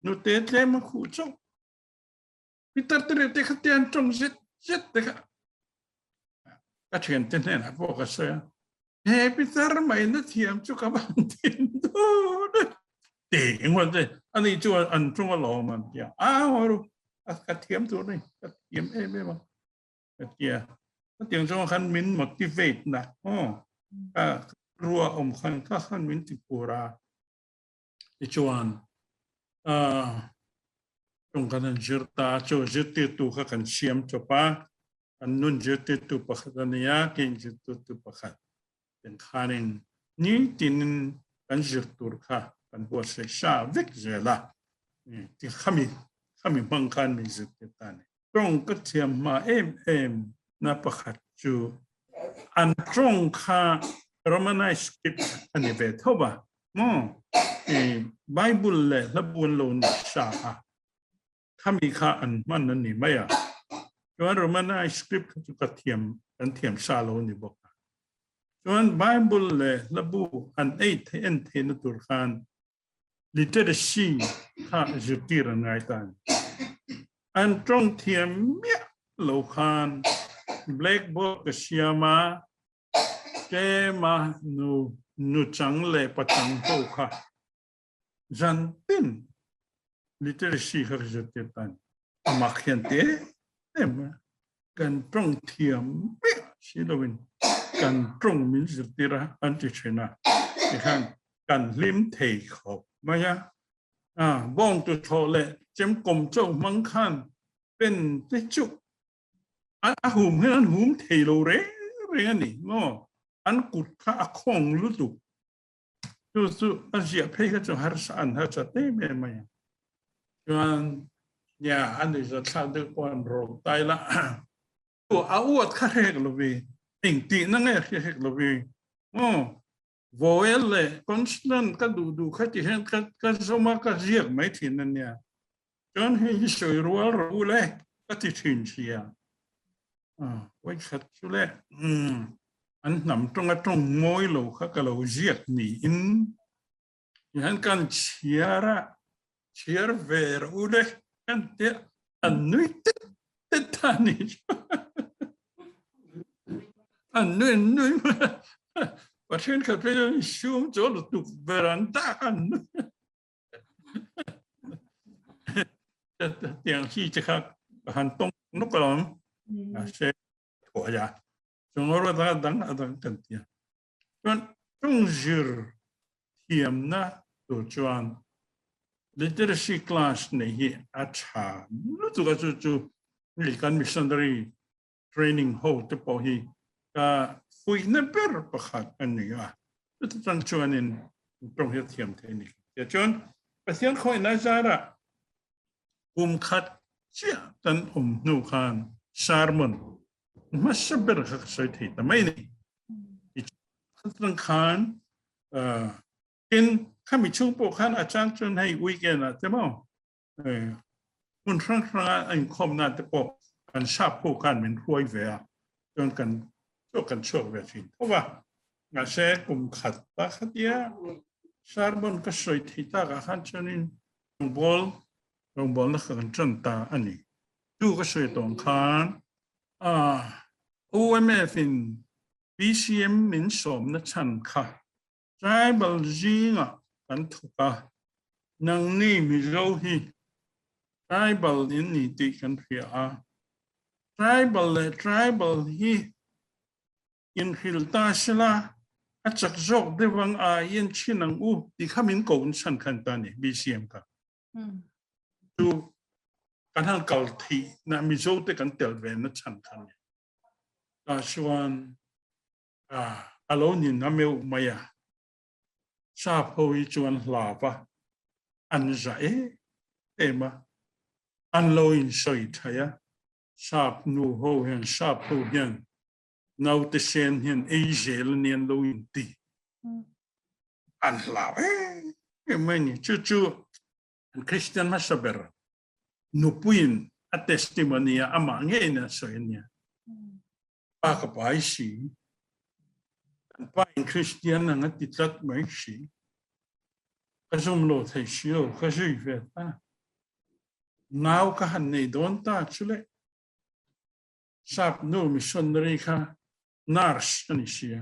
nu te tlem a khuh chauh pitar te reuh te kha te an tawng zet zet te kha ka thian te hnenah pawh ka sawi a he pitar mai na thiam chu ka van thiam dawn te engwan te ani chu an tawng alawm an tia a horu ka thiam tur ni ka thiam em em a Tia hetiang zawng khan min motivate na aw ka rua awm khan kha khan min ti phur a tichuan chung kan han zir ta chu zirtirtu kha kan siam chawp a kan nun zirtirtu pakhat a nia kein zirtirtu pakhat ten khanin nitinin kan zir tur kha kan buatsaih sa vek zel a ti khami khami hmang khan min zirtir ta a ni. Tawng ka thiam hma em em na pakhat chu an tawng kha Romanized script a ni ve tho va maw? I Bible leh hlabu an lo ni sa a, khami kha an hman a ni mai a. Chuan Romanized script kha chu ka thiam kan thiam sa lo a ni bawk a. Chuan Bible leh hlabu an ei theih en theihna tur khan Literacy kha zirtir an ngai ta a ni. An tawng thiam miah lo khan blackboard ka siam a, tlema nu nuchang leh pachang ho kha zan tin literacy kha ka zirtir ta a ni. A mak hian te em a, kan tawng thiam miah si loin kan tawng min zirtir a an ti thin a, tikhan kan hlim thei khawp mai a. A bawng tu thlawh leh chem kawm chauh hmang khan pen te chu a hum hian an hum thei lo reng reng a ni maw, an kut kha a khawng lutuk. Chu chu a ziah phei kha chu harsa an harsa em em mai a. Chuan nia a ni za thlak deuh pawh an rawk tai la. A uat kha hrek lovi, engtihna nge hria hrek lovi. Aw, vowel leh consonant ka duh duh kha ti hian ka ka zawm a, ka ziak mai thin a nia. Chuan hei hi sawi rual rawh u le ka ti thin sia. Vawikhat chu le an hnam tawnga tawng ngawi lo kha ka lo ziak niin tihian kan chhiar a, chhiar ve rawh u le kan tia an nui tet tet ta a ni chu. An nui an nui mai a, Pathian khat phei chuan sum chaw lutuk ber an dak an nui. Tiang hi te kha ka han tawng nuk alawm a se thuai a chung rawt a dang a dang kan tia chuan tung zir thiamna tur chuan literacy class nei hi a tha lutuk a chu chu ni kan missionary training ho te pawh hi ka fuihna ber pakhat a ni a, chuti chang chuanin tawng hi a thiam thei a ni. Tia chuan Pathian khawihna zarah kum khat chiah kan awm hnu khan sermon hmasa ber kha ka sawi thei ta mai a ni. Chutang khan tin khami chhung pawh khan a chang chuan hei weekend ah te maw. Hmun hrang hranga a inkhawmna te pawh kan sap ho khan min hruai ve a, chuan kan chhuak kan chhuak ve thin tho va. Mahse kum khat ta khatia sermon ka sawi thei takah khan chuanin rawngbawl rawngbawlna kha kan tan ta a ni. Chu ka sawi tawng khan OMF in BCM min sawmna chhan kha Tribal zingah kan thawk a, nangni Mizo hi Tribal in ni tih kan hria a. Tribal leh Tribal hi inhrilh ta sela a chak zawk deuh ang a i en chhin ang u tih kha min ko nsan khan ta ni BCM kha. Chu kan han kal theih na Mizo te kan tel ve na chhan kha ni. Tah chuan A, a lo nin a meuh mai a. Sap ho hi chuan hlauh a, an za em em a, an lo insawi thai a, sap nu ho hian, sap ho hian naute sen hian ei zel a ni an lo inti. An hlau em em mai a ni. Chu chu an Kristian hmasa ber nupuiin a testimony a amah ngeiin a sawi a nia. Pa ka pai si. Kan pa in Kristian ang a ti tlat mai si. Ka zum lo thei si lo, ka zui ve ta. Nau ka han nei dawn ta chu le. Sap nu missionary kha nurse a ni sia.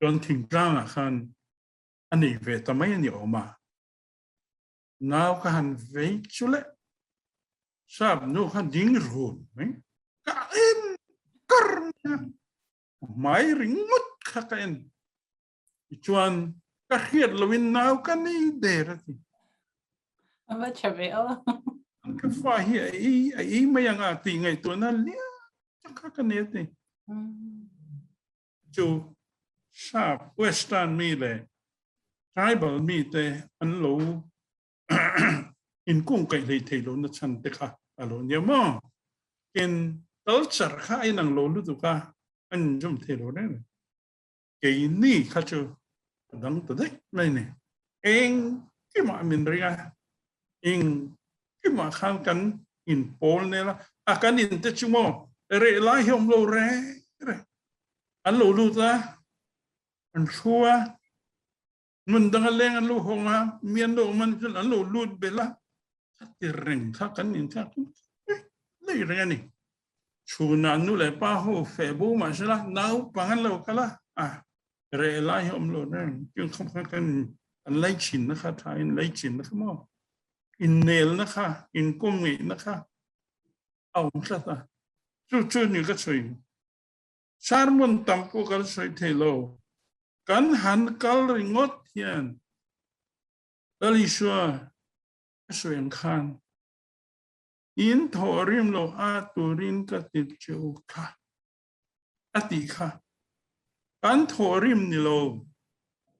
Chuan thingtlangah khan a nei ve ta mai a ni awm a. Nau ka han vei chu le. Sap nu kha ding run mai. Ka en kar mai a. Hmai ringawt kha ka en. Tichuan ka hriat loin nau ka nei der a ti. A va tha ve aw. Ka fa hi a ei a ei mai anga tih ngaihtuahna lian tak kha ka nei a ti. Chu sap western mi leh tribal mi te an lo inkung kaih hlei thei lo na chhan te kha a lo nia maw? Tin, culture kha a inang lo lutuk a, an inzawm thei lo reng reng. Keini kha chu a dang ta daih mai ni. Engkimah min ring a, engkimah khan kan inpawl nel a, a kan in te chu maw reh lai hi awm lo reng reng. An lo lut a, an hru a, Hmun danga leng an lo hawng a, mi an lo awm a nih chuan an lo lut belh a, a ti reng kha kan inthlak lei reng a ni. Chhunah nu leh pa ho feh bo mah sela naupang an lo kal a, a reh lai hi awm lo reng chung khawp kha kan an lei chinna kha tha in lei chinna kha maw innelna kha inkawm ngeihna kha a awm tlat a, chu chu ni ka chhui. Sermon tam pawh kan sawi thei lo. Kan han kal ringawt hian Lal Isua a sawi ang khan in thawh rim lo a turin ka ti che u kha a tih kha. Kan thawh rim ni lo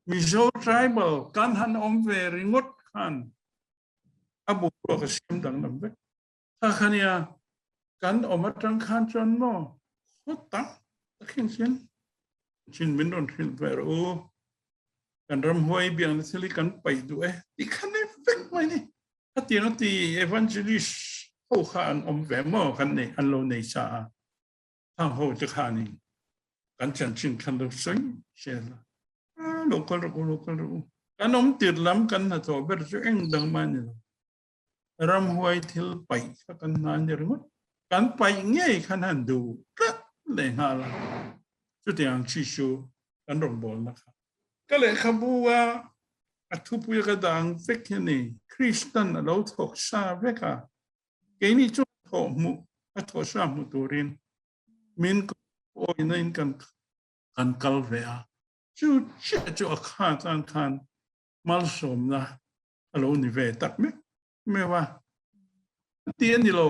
Mizo tribal kan han awm ve ringawt khan a boruak a siam danglam vek. Kha kha nia, kan awm atang khan chuan maw khaw tak tak hian hian chin min rawn hrilh ve rawh u, kan ramhuai biakna thil hi kan paih duh e tih kha ni vek mai ni. Khatiang a ti evangelist ho kha an awm ve maw kan nei an lo nei sa a, khang ho te khanin kan chanchin khan lo sawi zel a, lo kal rawh u, lo kal rawh u. Kan awm tir lam kan hnathawh ber chu eng dang mah a ni lo. Ramhuai thil paih kha kan hna ni ringawt. Kan paih ngei khan han duh tlat leh nghal a, chutiang chi chu kan rawngbawlna kha. Ka lehkhabu a a thupui ka dang vek hi a ni. Kristan a lo thawk sa vek a, keini chuan thawh hmuh a thawh sa hmu turin min awina in kan kan kal ve a. Chu chiah chu a kha tan khan malsawmna a lo ni ve tak mek meuh a. Ti a ni lo,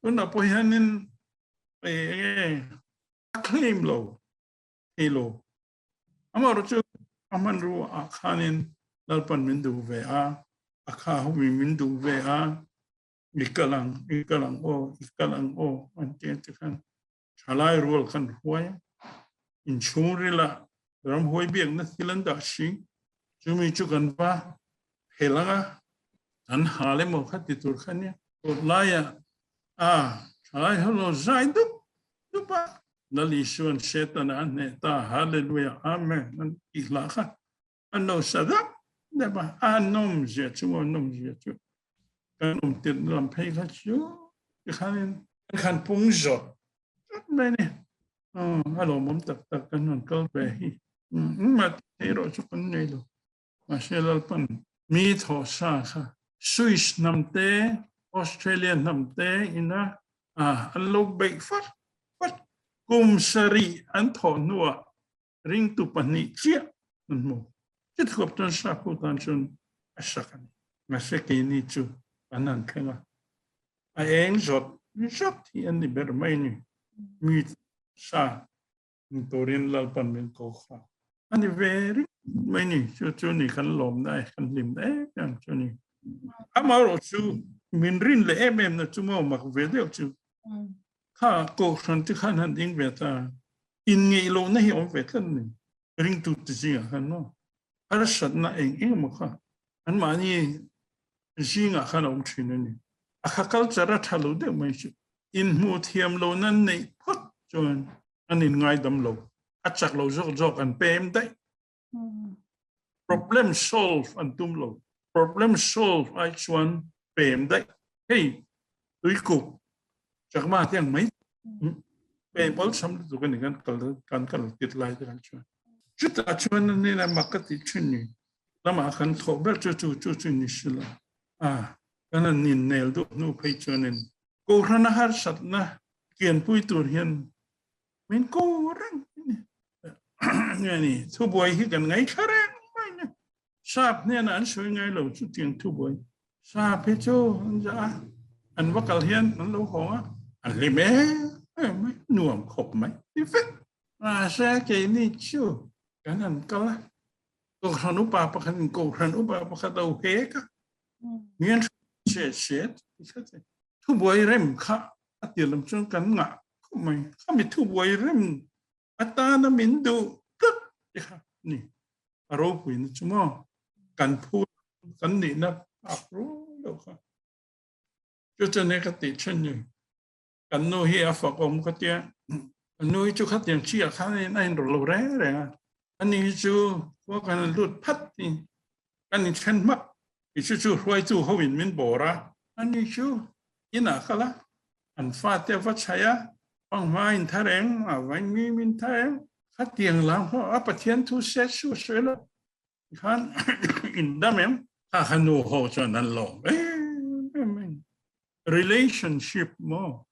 tunah pawh hianin enge a claim lo thei lo. Amaherawhchu chu a hmanrua ah khanin Lalpan min duh ve a, a kha homi min duh ve a, i kal ang, i kal ang aw, i kal ang aw an ti a ti khan thalai rual khan hruai a. Inchhungrila ramhuai biakna thil an dah si, chumi chu kan va phel ang a, kan hal emaw kha ti tur kha nia. Kawt laiah a thalai ho lo zai dup dup a, Lal Isua'n Setana a hneh ta, Hallelujah, Amen an tih hlah kha an lo sa dap dap a, a nawm zia chu maw nawm zia chu kan awm tirh na lam phei kha chu tikhanin kan khan pung zawt zawt mai a ni. A lawmawm tak tak kan rawn kal ve hi. Engmah tih theih erawh chu kan nei lo. Mahse Lalpan mi thawh sa kha Swiss hnam te, Australia hnam te ina an lo beih fat fat. Kum sarih an thawh hnuah ringtu pahnih chiah an hmu. Chuthuap chuan Sapho tan chuan a sak a ni. Mahse keini chu an han thleng a, a eng zawt zawt hi an ni ber mai ni. Mi sa Ni turin Lalpan min ko kha. A ni ve ring mai ni. Chu chu ni kan lawmna e, kan hlimna em em chu ni. Amaherawh chu min rin leh em em na chu maw mak ve deuh chu. Kha kohhran te khan han ding ve ta. Inngeih lohna hi awm ve tlat ni. Ringtu te zingah khan maw. Harsatna eng eng emaw kha anmahni zingah khan a awm thin a ni. A kha culture a tha lo deuh mai chu. Inhmuh thiam lohna neih phawt chuan an inngaidam lo. A chak lo zawk zawk an pem daih. Problem solve an tum lo. Problem solve ai chuan pem daih. Hei tuikuk chakma te ang mai pem awlsam lutuk a ni kan kal kan kal tir lai te kan chuan. Chutah chuan an nena mak ka tih thin ni. Lamah kan thawh ber chu chu chu chu ni si lo. A kan an innel duh hnu phei chuanin Kohhran a harsatna kianpui tur hian min ko reng ni. Nge ni thubuai hi kan ngaithla reng mai ni. Sap hnenah an sawi ngai lo chutiang thubuai. Sap hi chu an za a, an va kal hian an lo hawng a, an hlim em em mai, nuam khawp mai ti vek. Mahse keini chu kan han kal a, Kohhran upa pakhat in Kohhran upa pakhat lo hek a, mian se se thubuai rem kha a tir lam chuan kan ngah khawp mai. Khami thubuai rem atana min duh tlat te kha ni a ropui na chu maw kan phu kan nihna phak rual lo kha. Chu chuan e ka tih thin ni. Kan nu hi a fak awm ka tia. Kan nu hi chu khatiang chi ah khan a inrawlh lo reng reng a. Ani hi chu khua kan han lut phat ni. Kan inthen hmak. I chu chu hruaitu ho in min bawr a. Ani chu inah kal a, an fate a va chhaih a, panghma in tha reng, a vaimim in tha reng. Khatiang lam ho a Pathian thu se su sawi lo. Khan in dam em? Kha kha nu ho chuan an lawm em em mai. Relationship maw?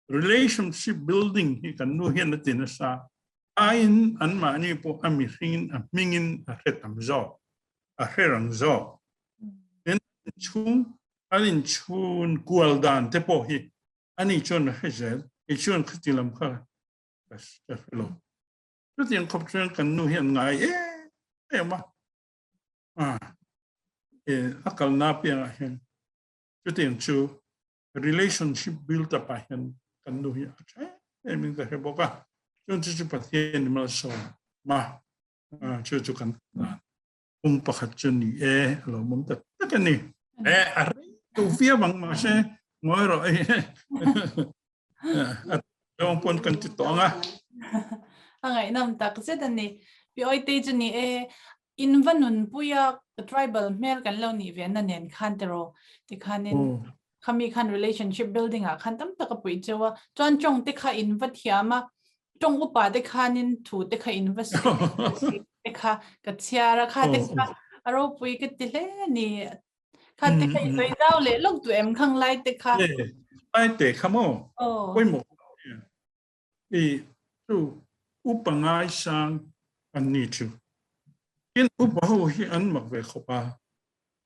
Relationship building hi kan nu hian a ti nasa. Aiin anmahni pawh a mihringin a hmingin a hre tam zawk, a hre rang zawk. Tin, chhung an inchhun kual dan te pawh hi ani chuan a hre zel. Kei chuan khati lam kha ka hre lo. Chutiang khawp chuan kan nu hian ngai em em a, a kalna piangah hian chutiang chu relationship build up ah hian kan nu hi a tha em in ka hre bawk a. Chuan chu chu Pathian in malsawm ma chu chu kan pung pakhat chu ni e a lo mawm tak tak a ni. E a rei tu viau ang mahse ngawi rawh ei a zawng pawn kan ti tawh ang a. A ngaihnawm tak zet a ni. Pi Awitei chu ni e, in va nunpuia tribal hmel kan lo nih ve na nen khan tiraw tikhanin khami khan relationship building ah khan tam tak a puih cheu a, chuan tawng te kha in va thiam a, tawng upa te khanin thu te kha in va sawi te kha ka chhiar a, kha te kha a ropui ka ti hle a ni. Kha te kha i sawi zau leh lawk duh em khang lai te kha? Lai te kha maw? Pawimawh i chu upa ngaisang an ni chu. Tin upa ho hi an mak ve khawp a.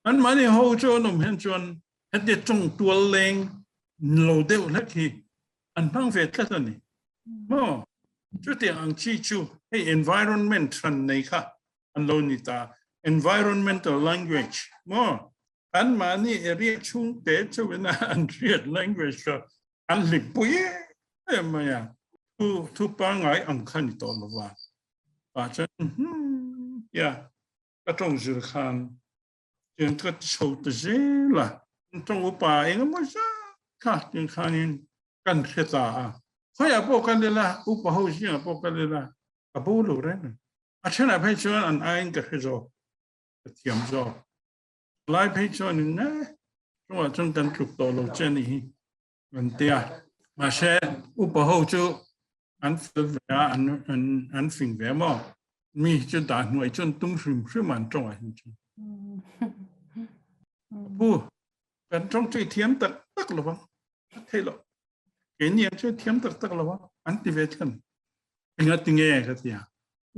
Anmahni ho chu an awm hian chuan heti tawng tual leng lo deuh hlek hi an hmang ve tlat a ni. Maw? Chutiang ang chi chu hei environment hran nei kha an lo ni ta. Environmental language maw? Anmahni area chhungte chauhin an hriat language kha an hlimpui em em mai a. Thu thu pangngai ang kha ni tawh lova. Tah chuan hmm tia ka tawng zir khan tiang ka ti chho ta zel a. Tawng upa engemaw zat. Kha tin khanin kan hre ta a. Khawiah pawh kal ila, upa ho zingah pawh kal ila, ka bo lo reng. A thenah phei chuan an aiin ka hre zawk, ka thiam zawk. Lai phei chuanin e, chungah chuan kan tluk tawh lo che anih hi an ti a. Mahse, upa ho chu an fel ve a, an an an fing ve maw? Mi chu dah hnuai chuan tum hrim hrim an tawngah hin chuan. Pu, kan tawng chu i thiam tak tak lo vang, a theih loh. Keini ang chu thiam tak tak lo a, an ti ve thin. Enga ti nge ka ti a,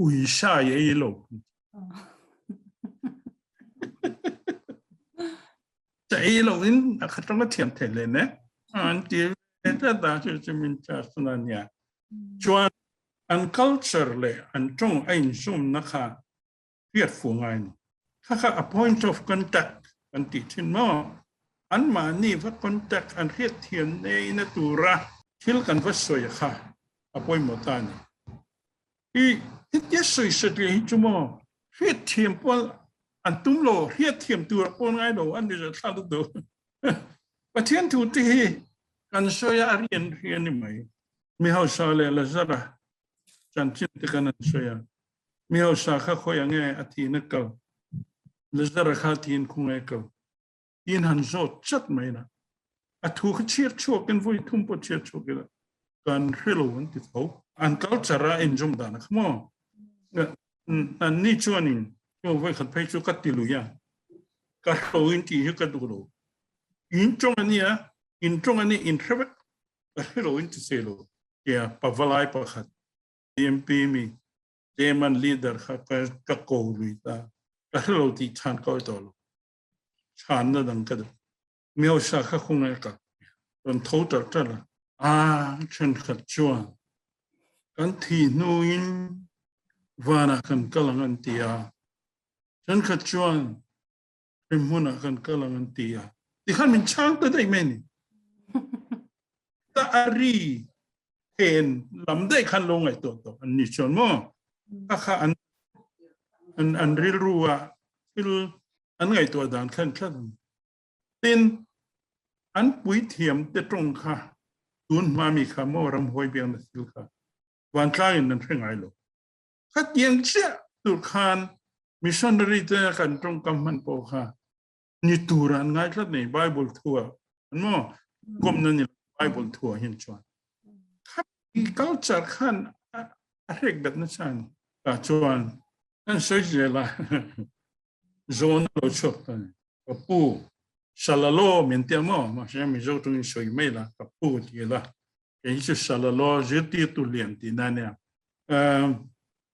ui sa i ei lo. Cha ei lo in a kha tawng a thiam thei le ne. An ti ve tlat a, chu chu min cha suna nia. Chuan an culture leh an tawng a inzawmna kha hriat fuh ngai ni. Kha kha a point of contact kan tih thin maw? Anmahni va contact an hriat thiam neina tura thil kan va sawi kha a pawimawh ta a ni. I hetia sawi satliah hi chu maw hriat thiam pawh an tum lo, hriat thiam tur a pawn ngai lo an ni zawh thlak lutuk. Pathian thu te hi kan sawi a, a rian rian ni mai. Mi hausa leh Lazara chanchin te kan an sawi a. Mi hausa kha khawi ang e a tiin a kal. Lazara kha tiin khung e kal. Tiin han zawt chat mai na. A thu kha chhiar chhuak in voi thum pawh chhiar chhuak ila kan hre lo an ti tho. An culture a inzawm dan a kha maw. An ni chuanin chu voi khat phei chu ka ti lui a. Ka hro in tih hi ka duh lo. In tawng a nia, in tawng a ni in hre vek. Ka hre lo in ti thei lo. Tia pavalai pakhat DMP mi Chairman leader kha ka ko lui ta. Ka hre lo tih chhan ka awi tawh lo. Chhanna dang ka duh. Miosa kha khung e ka rawn tho ṭalh ṭalh a. A thenkhat chuan kan thi hnuin vanah kan kal ang an ti a. Thenkhat chuan hremhmunah kan kal ang an ti a. Tikhan min chhang ta daih mai ni. Ta a ri then lam daih khan lo ngaihtuah tawh an ni chuan maw? Kha kha an an an rilru ah thil an ngaihtuah dan khan tlat an. Tin, an puithiam te tawng kha tun hma mi kha maw ramhuai biakna thil kha vantlang in an hre ngai lo. Khatiang chiah tur khan missionary te kan tawngkam hman pawh kha ni tur an ngai tlat nei Bible thua an maw kawmna ni Bible thua hin chuan khati culture khan a hrek bet na chan ta chuan kan sawi zela zawn lo chhuak ta ni ka pu salalo min tia maw mahse Mizo tawngin sawi mai la ka pu ti la Kei chu Salalaw zirtirtu lian tihna a nia.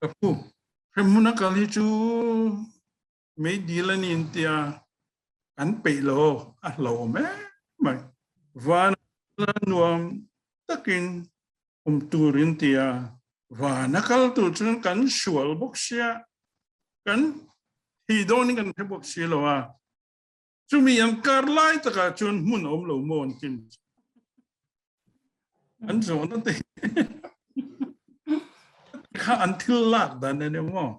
Ka pu, hremhmun a kal hi chu meidil a ni an tia, kan peih lo, a hlauhawm em mai. Van a nuam takin awm tur in tia, van a kal tur chuan kan sual bawk sia, kan thi dawnin kan hre bawk si lo a. Chumi an kar lai takah chuan hmun a awm lo maw an tin. An zawhna te kha an thil lak dan a ni maw.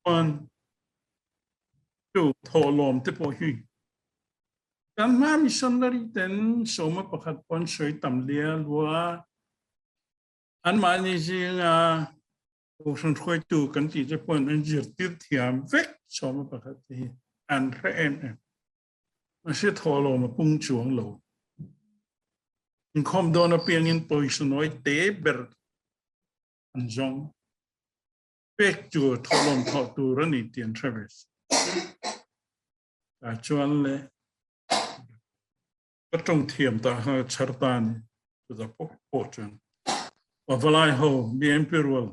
Chuan chu thawhlawm te pawh hi kan hma missionary ten sawma pakhat pawn sawi tam lia lua anmahni zinga Kohhran hruaitu kan tih te pawhin an zirtir thiam vek sawma pakhat te hi an hre em em. Mahse thawhlawm a pung chuang lo. Inkhawm dawn apiangin pawisa nawi te ber an zawng. Pek tur thawhlawm thawh tur a ni tih an hre ve si. Tah chuan le Ka tawng thiam ta kha ka chhar ta a ni. Chutah pawh pawh chuan Pavalai ho BMP rual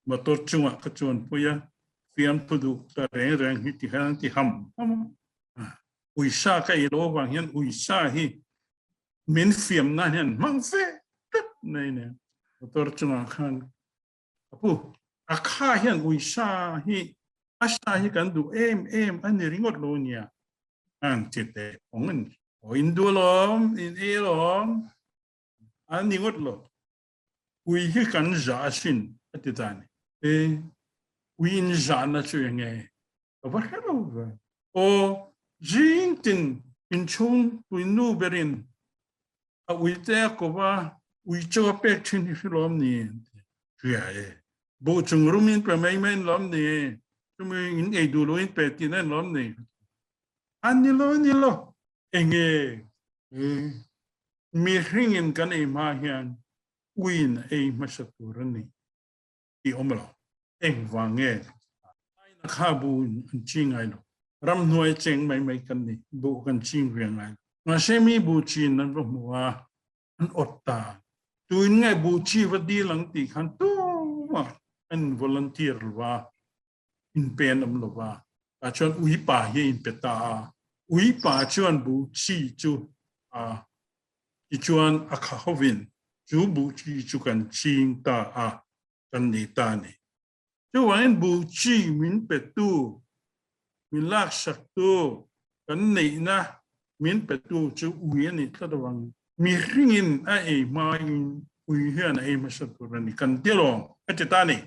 motor chungah ka chuanpui a, fiamthu duh ta reng reng hi ti hian an ti ham ham a. Uisa ka ei lo avang hian uisa hi min fiam nan hian hmang ve tlat mai nen motor chungah khan ka pu a kha hian uisa hi a sa hi kan duh em em a ni ringawt lo nia. An ti teh awng an aw in duh alawm in ei alawm an ni ngawt lo ui hi kan zah asin a ti ta ni e ui in zahna chu enge ka va hre lo ve aw zing tin inchhung pui nu berin. A uite a ko va, ui chaw a pek thin hi hre lawm ni? Hria e. Buh chung rum in pe mai mai lawm ni? Chumi in ei duh lo in pe tihna in lawm ni? A ni lo, ni lo. Enge mihring in kan ei hma hian uiin a ei hmasa tur a ni tih awm lo. Engvang nge? Aina kha bu in an ching ngai lo. Ramhnuai cheng mai mai kan ni. Buh kan ching ve ngai lo. Mahse mi bu chin an va hmu a, an awt ta. Tuin nge buh chi va dil ang tih khan tumah an volunteer lo va, inpe an awm lo va. Tah chuan uipa hi a inpe ta a. Uipa chuan buh chi chu a tichuan a kha hovin chu buh chi chu kan ching ta a, kan nei ta a ni. Chuvangin buh chi min petu, min laksaktu, kan neihna min petu chu ui a nih tlat avang mihringin a ei hmain ui hian a ei hmasa tur a ni kan ti alawm a ti ta a ni.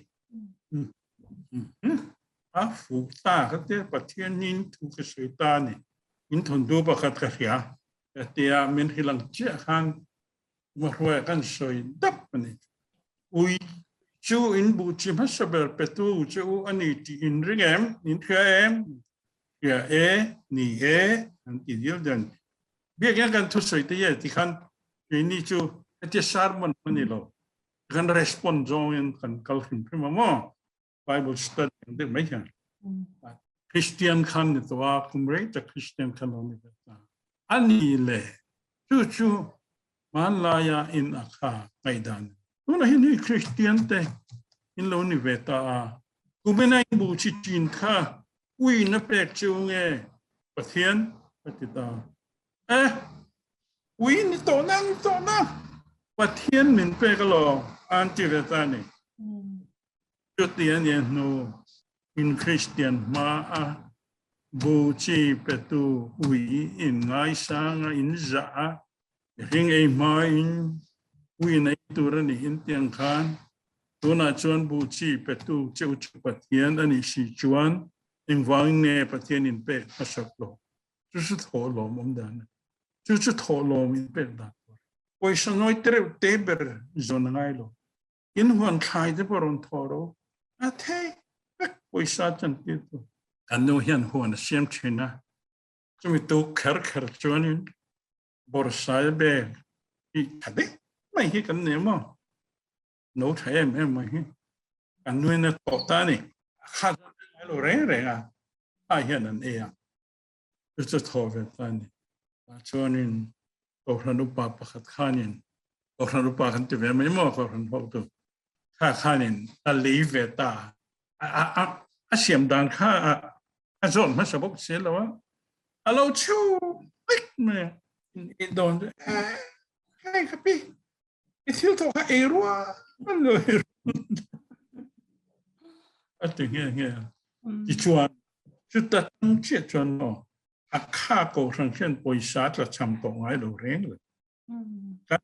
A fuh ta ka tia Pathianin thu ka sawi ta a ni. In thawnthu pakhat ka hria ka tia min hrilh ang chiah khan Hruaia kan sawi dap a ni. Ui chu in buh chi hmasa ber petu che u a ni tih in ring em? In hria em? Hria e, ni e, an ti dil den. Biakina kan thusawi te ye ti khan keini chu hetia sermon a ni lo. Kan respond zawngin kan kal hrim hrim a maw? Bible study ang deuh mai hian. Christian khan ni tawh a, kum rei tak Christian khan lo ni ve ta. A ni le, chu chu hmanlaia in a kha ngaihdan. Tunah hian hei Christian te in lo ni ve ta a, kumina in bu chi chin kha uin a pek chu nge Pathian a ti ta. Eh, ui ni tawh na, ni tawh na. Pathian min pek alawm, an ti ve ta ni. Chuti a nia hnu in Kristian hma a bu chi petu ui in ngaisang a in zah a, mihring ei hma in ui in ei tur a nih in tiang khan tunah chuan bu chi petu cheu chu Pathian a nih si chuan engvangin nge Pathian in pek hmasak lo? Chu chu thawhlawm awm dan a ni. Chu chu thawhlawm in pek dan tur. Pawisa nawi tereuh te ber zawn a ngai lo. In huan thlai te pawh rawn thaw ro a thei vek pawisa chan tir tu. Kan nu hian huan a siam thin a, chumi tu kher kher chuanin bawrhsai bag hi tha deuh mai hi kan nei maw, no tha em em mai hi kan nuin a thawh ta a ni. A khat a lo reng reng a, a hian an ei a, chu chu thaw ve ta a ni. Tah chuanin Kohhran upa pakhat khanin Kohhran upa kan ti ve mai maw Kohhran hotu kha khanin a lei ve ta a a a siam dan kha a a zawn hmasa bawk si lo a a lo chhu vek mai a in dawn chu hei ka pi i thil thawh kha ei rua an lo ei a ti nghe nghe tichuan chuta tang chiah chuan maw a kha kohhran hian pawisa tla cham tawh ngai lo reng le. Kan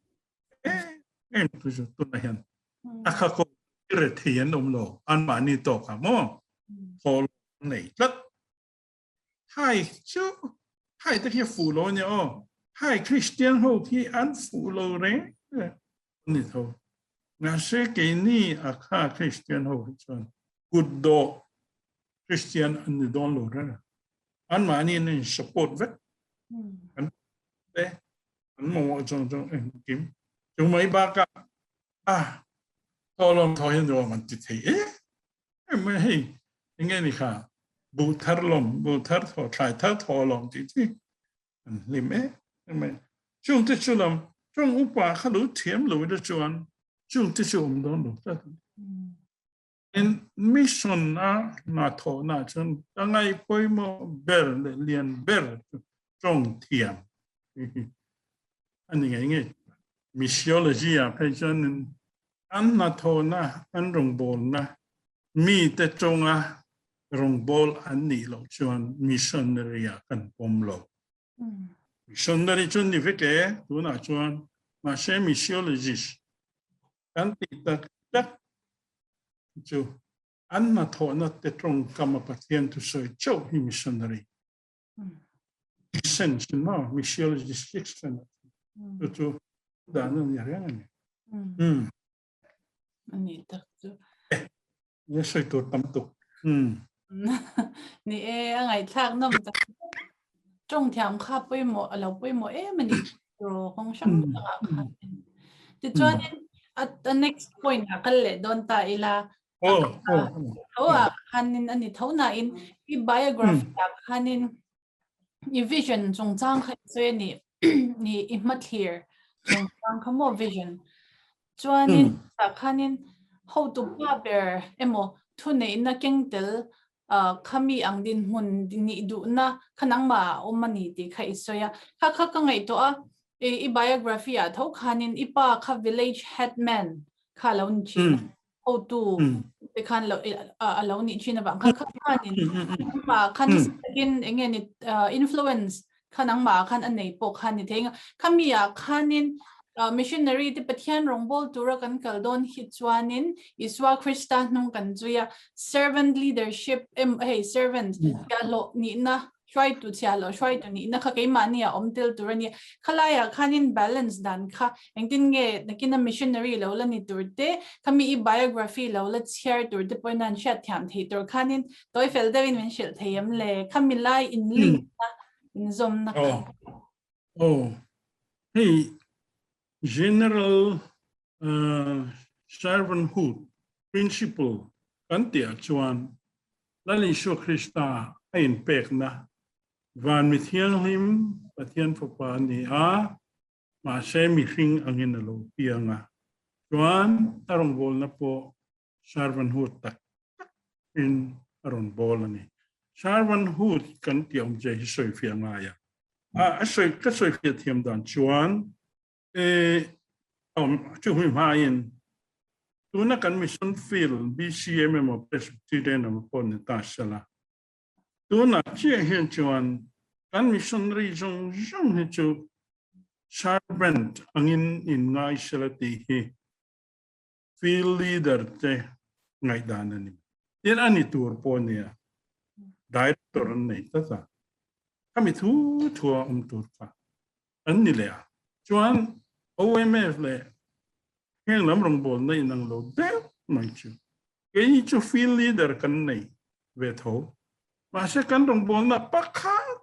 em tu chu tuna hian a kha ko re thei an awm lo an mahni tawk a maw thaw nei tlat hai chu hai te khi fu lo nia aw hai Christian ho khi an fu lo reng ni tho mahse keini a kha Christian ho hi chuan kut dawh Christian an ni dawn lo reng an mahni an in support vek an te an mamawh zawng zawng engkim chu mai bakah a tawlawm thaw hian nuam an ti thei em em mai hei enge ni kha buh thar lawm buh thar thaw thlai thar thaw lawm tih chi an hlim em em mai chung te chu lam chung upa kha lo thiam lo ila chuan chung te chu awm dawn lo tlat. In mission a hna thawhna chuan ka ngaih pawimawh ber leh lian ber chu tawng thiam a ni ngei ngei. Missiology ah phei chuan an hna thawhna, an rawngbawlna mite tawnga rawngbâwl an nih loh chuan missionary ah kan pawm lo. Missionary chu ni vek e tunah chuan mahse missiologist kan tih tak tak chu an hnathawhna te tawngkam a Pathian thusawi chauh hi missionary sense maw missiologist sixth sense chu chu. Dan a ni reng a ni. Um. Ani tak chu. Ye soi tur tam tuk. Um. Ni e a ngaihthlak nawm tak. Tawng thiam kha pawimawh a lo pawimawh em a ni. Ro kawng hrang hrangah khan. Tichuanin a next point ah kal leh dawn ta ila. Oh, oh, oh. ah khanin ani tho na in i biography ah khanin i vision chungchang kha i sawi a ni ni i hmathlir chungchang kha maw vision chuanin tah khanin hotu pa ber emaw thuneihna keng tel khami ang dinhmun nih duhna kha nangmah ah a awm a ni tih kha i sawi a kha kha ka ngaihtuah a i biography ah tho khanin i pa kha village headman kha a lo ni thin a. hotu te khan lo a lo nih thin avang khan kha khanin nangmah khan takin enge ni influence kha nangmah khan a nei pawh khan ni thei nga khami ah khanin missionary te Pathian rawngbawl tura kan kal dawn hi chuanin Isua Krista hnung kan zui a servant leadership em hei servant hlawh nihna hruaitu chhia loh hruaitu nihna kha keimahni a awm tel tur a ni. Khalaiah khanin balance dan kha engtin nge nakina missionary lo la ni tur te, khami i biography lo la chhiar tur te pawhin an hriat thiam thei tur khanin tawi fel deuhin min hrilh thei em le? Khami lai in link na, inzawmna kha. Oh, oh. Hei general servanthood principle kan tihah chuan Lal Isua Krista a inpekna van mi thianghlim Pathian Fapa a ni a, mahse mihring angin a lo piang a. Chuan a rawngbawlna pawh servanthood tak takin a rawn bawl a ni. Servanthood kan tih awmzia hi sawifiah ngai a. A sawi ka sawifiah thiam dan chuan E awm chu hui hmain tuna kan mission field BCM emaw Presbyterian emaw pawh ni ta sela tunah chiah hian chuan kan missionary zawng zawng hi chu servant angin in ngai sela tih hi field leader te ngaihdan a ni. Tin a ni tur pawh nia director an nei tlat a, khami thu thua awm tur kha an ni leh a. Chuan OMF leh heng lam rawngbawlna inang lo deuh mai chu keini chu field leader kan nei ve tho. Mahse kan rawngbawlna pakhat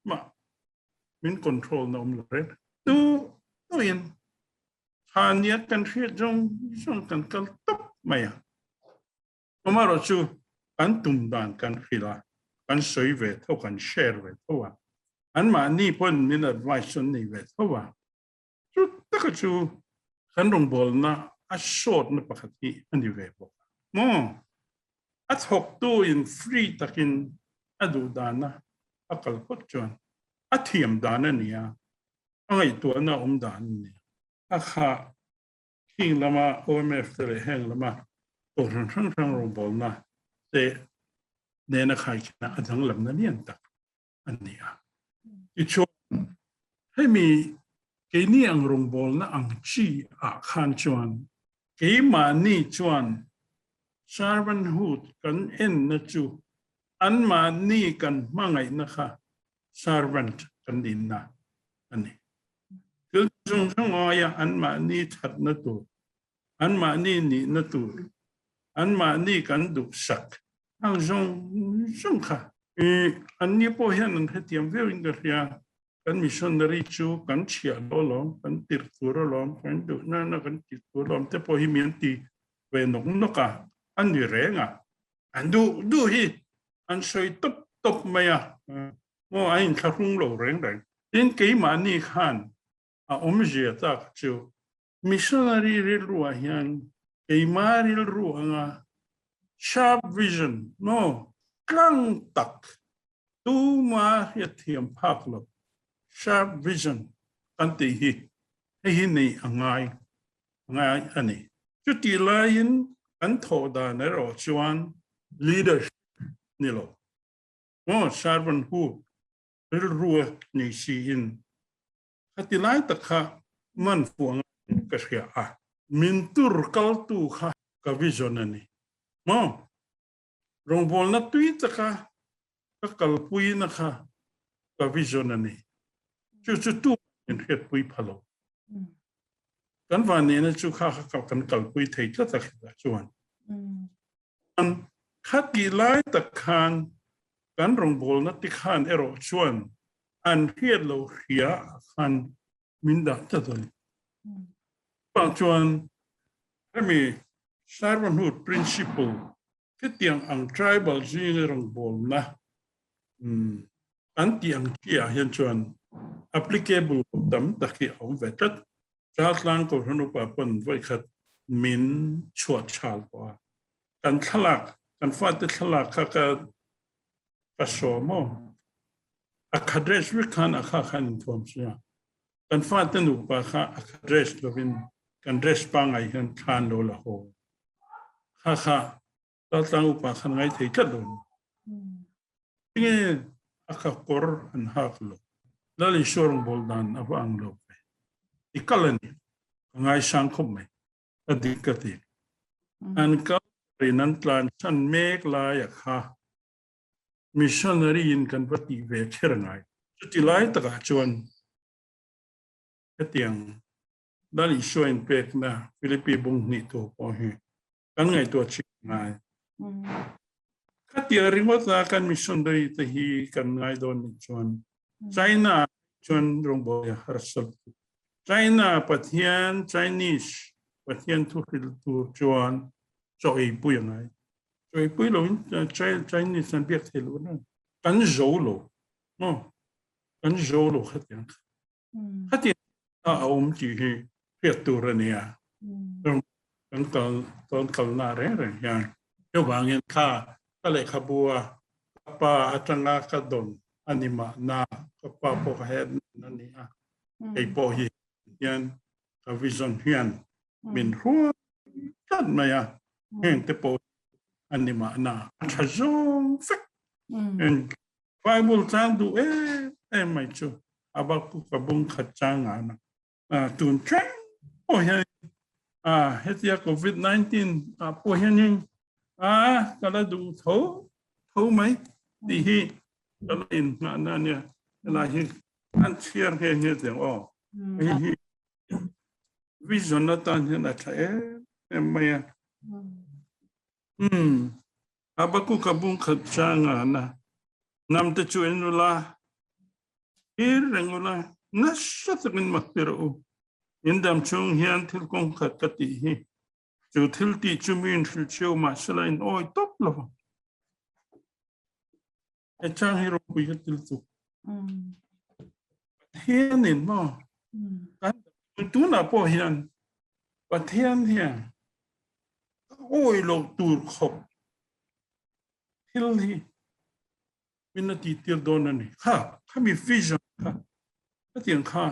mah min control na awm lo reng. Tu tuin thaniat kan hriat zawng zawng kan kal tawp mai a. Amaherawh chu kan tum dan kan hrilh a, kan sawi ve tho, kan share ve tho a, anmahni pawn min advice chu an nei ve tho a. Chu taka chu kan rawngbawlna a sawtna pakhat hi a ni ve bawk a. Maw? A thawktu in free takin a duh dana a kal phawt chuan a thiam dan a ni a, a ngaihtuahna a awm dan a ni a. A kha Khing lama OMF te leh heng lama kohhran hrang hrang rawngbawlna te nena khaikhinah a danglamna lian tak a ni a. Tichuan, hemi keini ang rawngbawlna ang chi ah khan chuan keimahni chuan servanthood kan enna chu anmahni kan hmangaihna kha servant kan ninna a ni. Thil zawng zawng aia anmahni thatna tur, anmahni nihna tur, anmahni kan duhsak ang zawng zawng kha. Anni pawh hian an hrethiam viauin ka hria, kan missionary chu kan chhiah lo alawm, kan tirh tur alawm, kan duh nana kan tih tur alawm te pawh hi mi an ti ve nawk nawk a, a ni reng a, an duh duh hi an sawi tawp tawp mai a. Maw a inthlahrung lo reng reng. Tin, keimahni khan a awmzia tak chu missionary rilruah hian keima rilru anga sharp vision maw tlang tak tuma hriatthiam phak lo sharp vision kan tih hi hei hi neih a ngai ngai a ni. Chutih laiin kan thawh dan erawh chuan leadership ni lo. Maw servanthood rilru nei siin khati lai tak kha man fuh ang ka hria a, min tur kaltu kha ka vision a ni. Maw rawngbawlna tui taka ka kalpuina kha ka vision a ni. Chu chu tu min hriatpui pha lo. Kan vanneihna chu kha kha kan kalpui thei tlat a khitah chuan. Khatih lai tak khan kan rawngbawlna te khan erawh chuan an hriat lo hria khan min dah tlat a ni. Chuvang chuan hemi servanthood principle khitiang ang tribal zinga rawngbawlna an tih ang chiah hian chuan applicable tam tak hi a awm ve tlat. Chaltlang Kohhran upa pawn vawikhat min chhuah chhal tawh a, kan thlalak, kan fate thlalak kha ka ka sawm aw. A kha dress vek khan a kha khan inthuam si a. Kan fate nupa kha a kha dress lovin kan dress pangai hian thlan lo la haw. Kha kha Chaltlang upa khan ngai thei tlat lo. Tinge a kha kawr an hak lo. Lal Isua rawngbâwl dan a va ang lo ve. I kal a ni. Ka ngaisang khawp mai. A dik ka ti. An kal in an tlansan mek laia kha missionary in kan va tih ve kher ngai. Chuti lai takah chuan hetiang Lal Isua inpekna Philippi bung hnih tur pawh hi kan ngaihtuah chin ngai. Khatia ringawt a kan missionary te hi kan ngai dawn nih chuan China chuan rawngbawl a harsat. China Pathian Chinese Pathian thu hril tur chuan chaw ei pui a ngai. Chaw ei pui lo in Chinese an biak thei lo na. Kan zo lo. No. Kan zo lo khatiang. Khatiang a awm tih hi hriat tur a nia. Kan kal tawn kalna reng reng hian chuvangin kha ka lehkhabu a ka pa atanga ka dawn a ni mahna ka pa pawh ka head a ni a kei pawh hi hian ka vision hian min hruai tlat mai a heng te pawh a ni mahna a tha zawng vek. Bible chang duh em em mai chu Habakkuk a bung khat chang a na tun thleng pawh hian a hetia COVID-19 ah pawh hianin a ka la duh tho tho mai tih hi ka la inngahna a nia helai hi an chhiar nghe nghe teh ang aw hei hi vision atan hian a tha em em mai a umm Habakkuk a bung khat chang a na hnam te chu en ula thlir reng ula nasa takin mak ti rawh u. In dam chhung hian thil kawng khat ka tih hi chu thil tih chu mi inhrilh cheu mahsela in awi tawp lo vang. He chang hi ropui ka til tuk. Pathianin maw kan tunah pawh hian Pathian hian awi loh tur khawp thil hi min a tih tir dawn a ni. Kha, khami vision kha, khatiang kha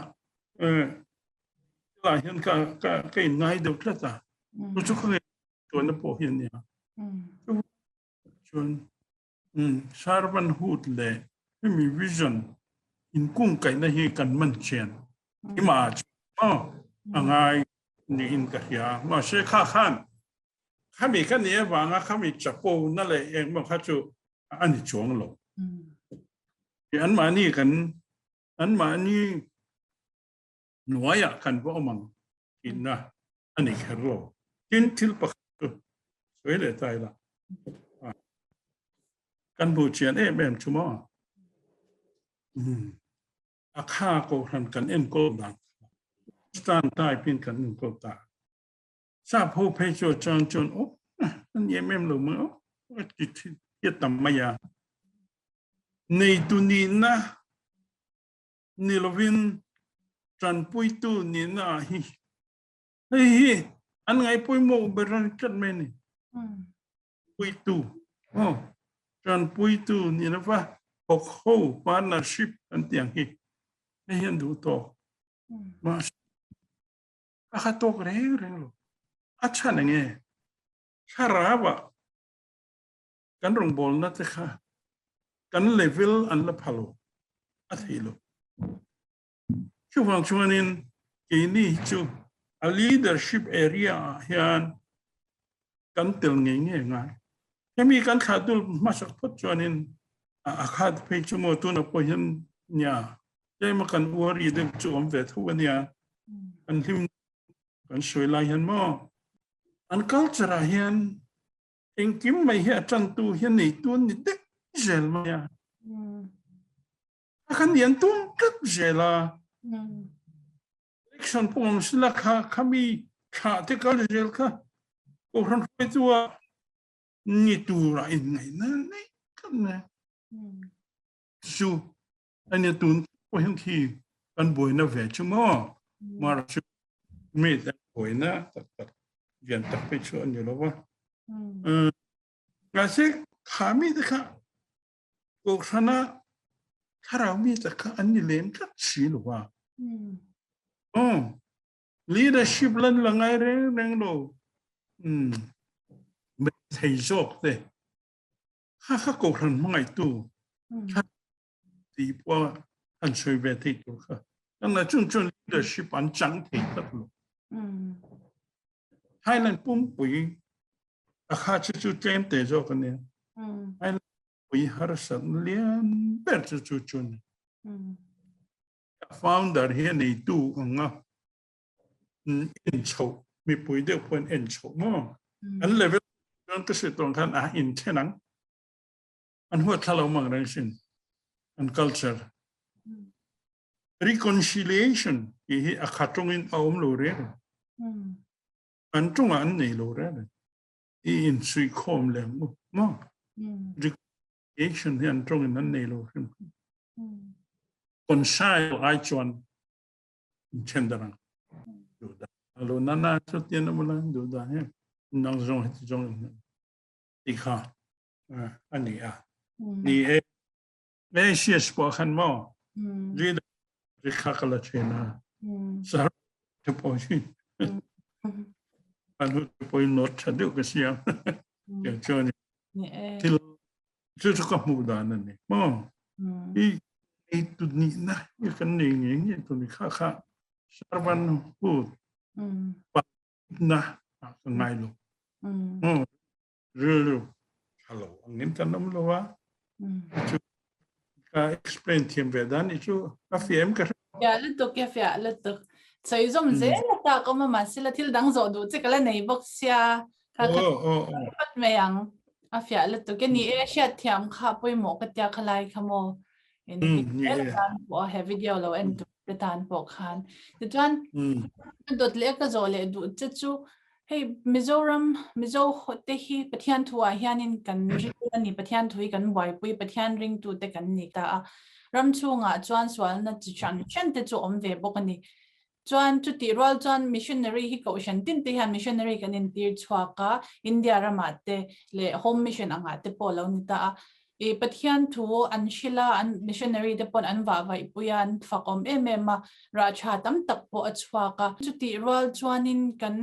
lah hian ka ka ka in ngai deuh tlat a. Chu chu kha tuan a pawh hi a nia. Chuan servanthood leh hemi vision inkungkaihna hi kan man chian. Ima chu a ngai niin ka hria. Mahse kha khan Khami ka nih avanga khami chapo na leh engmaw kha chu a ni chuang lo. Anmahni kan anmahni hnuaiah kan va awm ang tihna a ni kher lo. Tin, thil pakhat chu sawi leh ta ila. Kan hmuh chian em em chu maw? A kha kohhran kan enkawl dan kha stand type in kan enkawl ta. Sap ho phei chu chuan chuan aw an ni em em lo mai aw a ti thi tam mai a. Neitu nihna ni lovin tanpuitu nihna ah hi hei hi an ngaih pawimawh ber a ni tlat mai a ni. Puitu aw tanpuitu ni lova thawk ho partnership kan tih ang hi hei hi an duh tawk. Mahse A kha tawk reng reng lo. A chhan eng nge? Thlarau ah kan rawngbawlna te kha kan level an la pha lo, a thei lo. Chuvang chuanin keini hi chu a leadership area ah hian kan tel ngei ngei ngai. Hemi kan thlah dul hmasak phawt chuanin a khat phei chu maw tuna pawh hian nia tlema kan worry deuh chu awm ve tho a nia. Kan hlim. Kan sawi lai hian maw an culture ah hian engkim mai hi a tantu hian neitu an ni deuh zel mai a. A khan ni an tum tlat zel a. Election pawh awm sela kha khami thlah te kal zel kha kohhran hruaitu ah ni tura inngaihna nei tlat mai. Chu ania tun pawh hian khi kan buaina ve chu maw mara chu mi te buaina tak tak lian tak phei chu a ni lo va. Mahse kha mi te kha kohhrana thlarau mi te kha an ni lem tlat si lo va. Oh, leadership lan la ngai reng reng lo. Thei zawk te kha kha kohhran hmangaihtu tih pawh an sawi ve thei tur kha. Kan chung chuan leadership an chang thei tlat lo. Thailand pumpui a kha chu chu tlem te zawk a nia. Thailand pui harsat lian ber chu chu chu ni. Founder hi a neitu anga en chho mipui deuh pawh an en chho maw an level chuan ka hriat tawh khan a in then ang an huat thla lo mang reng sin an culture reconciliation tih hi a khat tawngin a awm lo reng an tawngah an nei lo reng i in sui khawm lem u maw reconciliation hi an tawngin an nei lo hrim concile ai chuan then darang du da lo na na chu tian na mula du da he nang zong he zong ti kha ani a ni e me sia spo khan mo ri ri kha kala chena sa te po hi an hu te po not tha deuh ka siam yang chuan thil chu chu ka hmuh dan ani mo i ei tu ni na i kan nei nge nge tu ni kha kha servant hood pa na ka ngai lo mo rilru thalo angin kan om lo a chu ka explain thiam ve dan i chu a fiam ka ya lutuk ya fia lutuk choi zom zel ta ko ma ma sila thil dang zo du che kala nei bok sia Kha kha pat mai ang. A fiah lutuk e ni e hriat thiam kha pawimawh ka tia khalai kha maw. In tan pawh he video lo en tu te tan pawh khan. Tichuan dawt leh ka zawh leh duh che chu hei Mizoram Mizo te hi Pathian thu ah hianin kan ring a ni Pathian thu hi kan buaipui Pathian ringtu te kan ni ta a. Ram chhungah chuan sualna chi hran hran te chu awm ve bawk a ni. Chuan chutih rual chuan missionary hi kohhran tin te hian missionary kan intir chhuak a, India ramah te leh home mission angah te pawh a lo ni ta a. I Pathian thu an hrilh a, an missionary te pawn an vah vaih pui a, an fakawm em em a, rah tha tam tak pawh a chhuak a. Chutih rual chuanin kan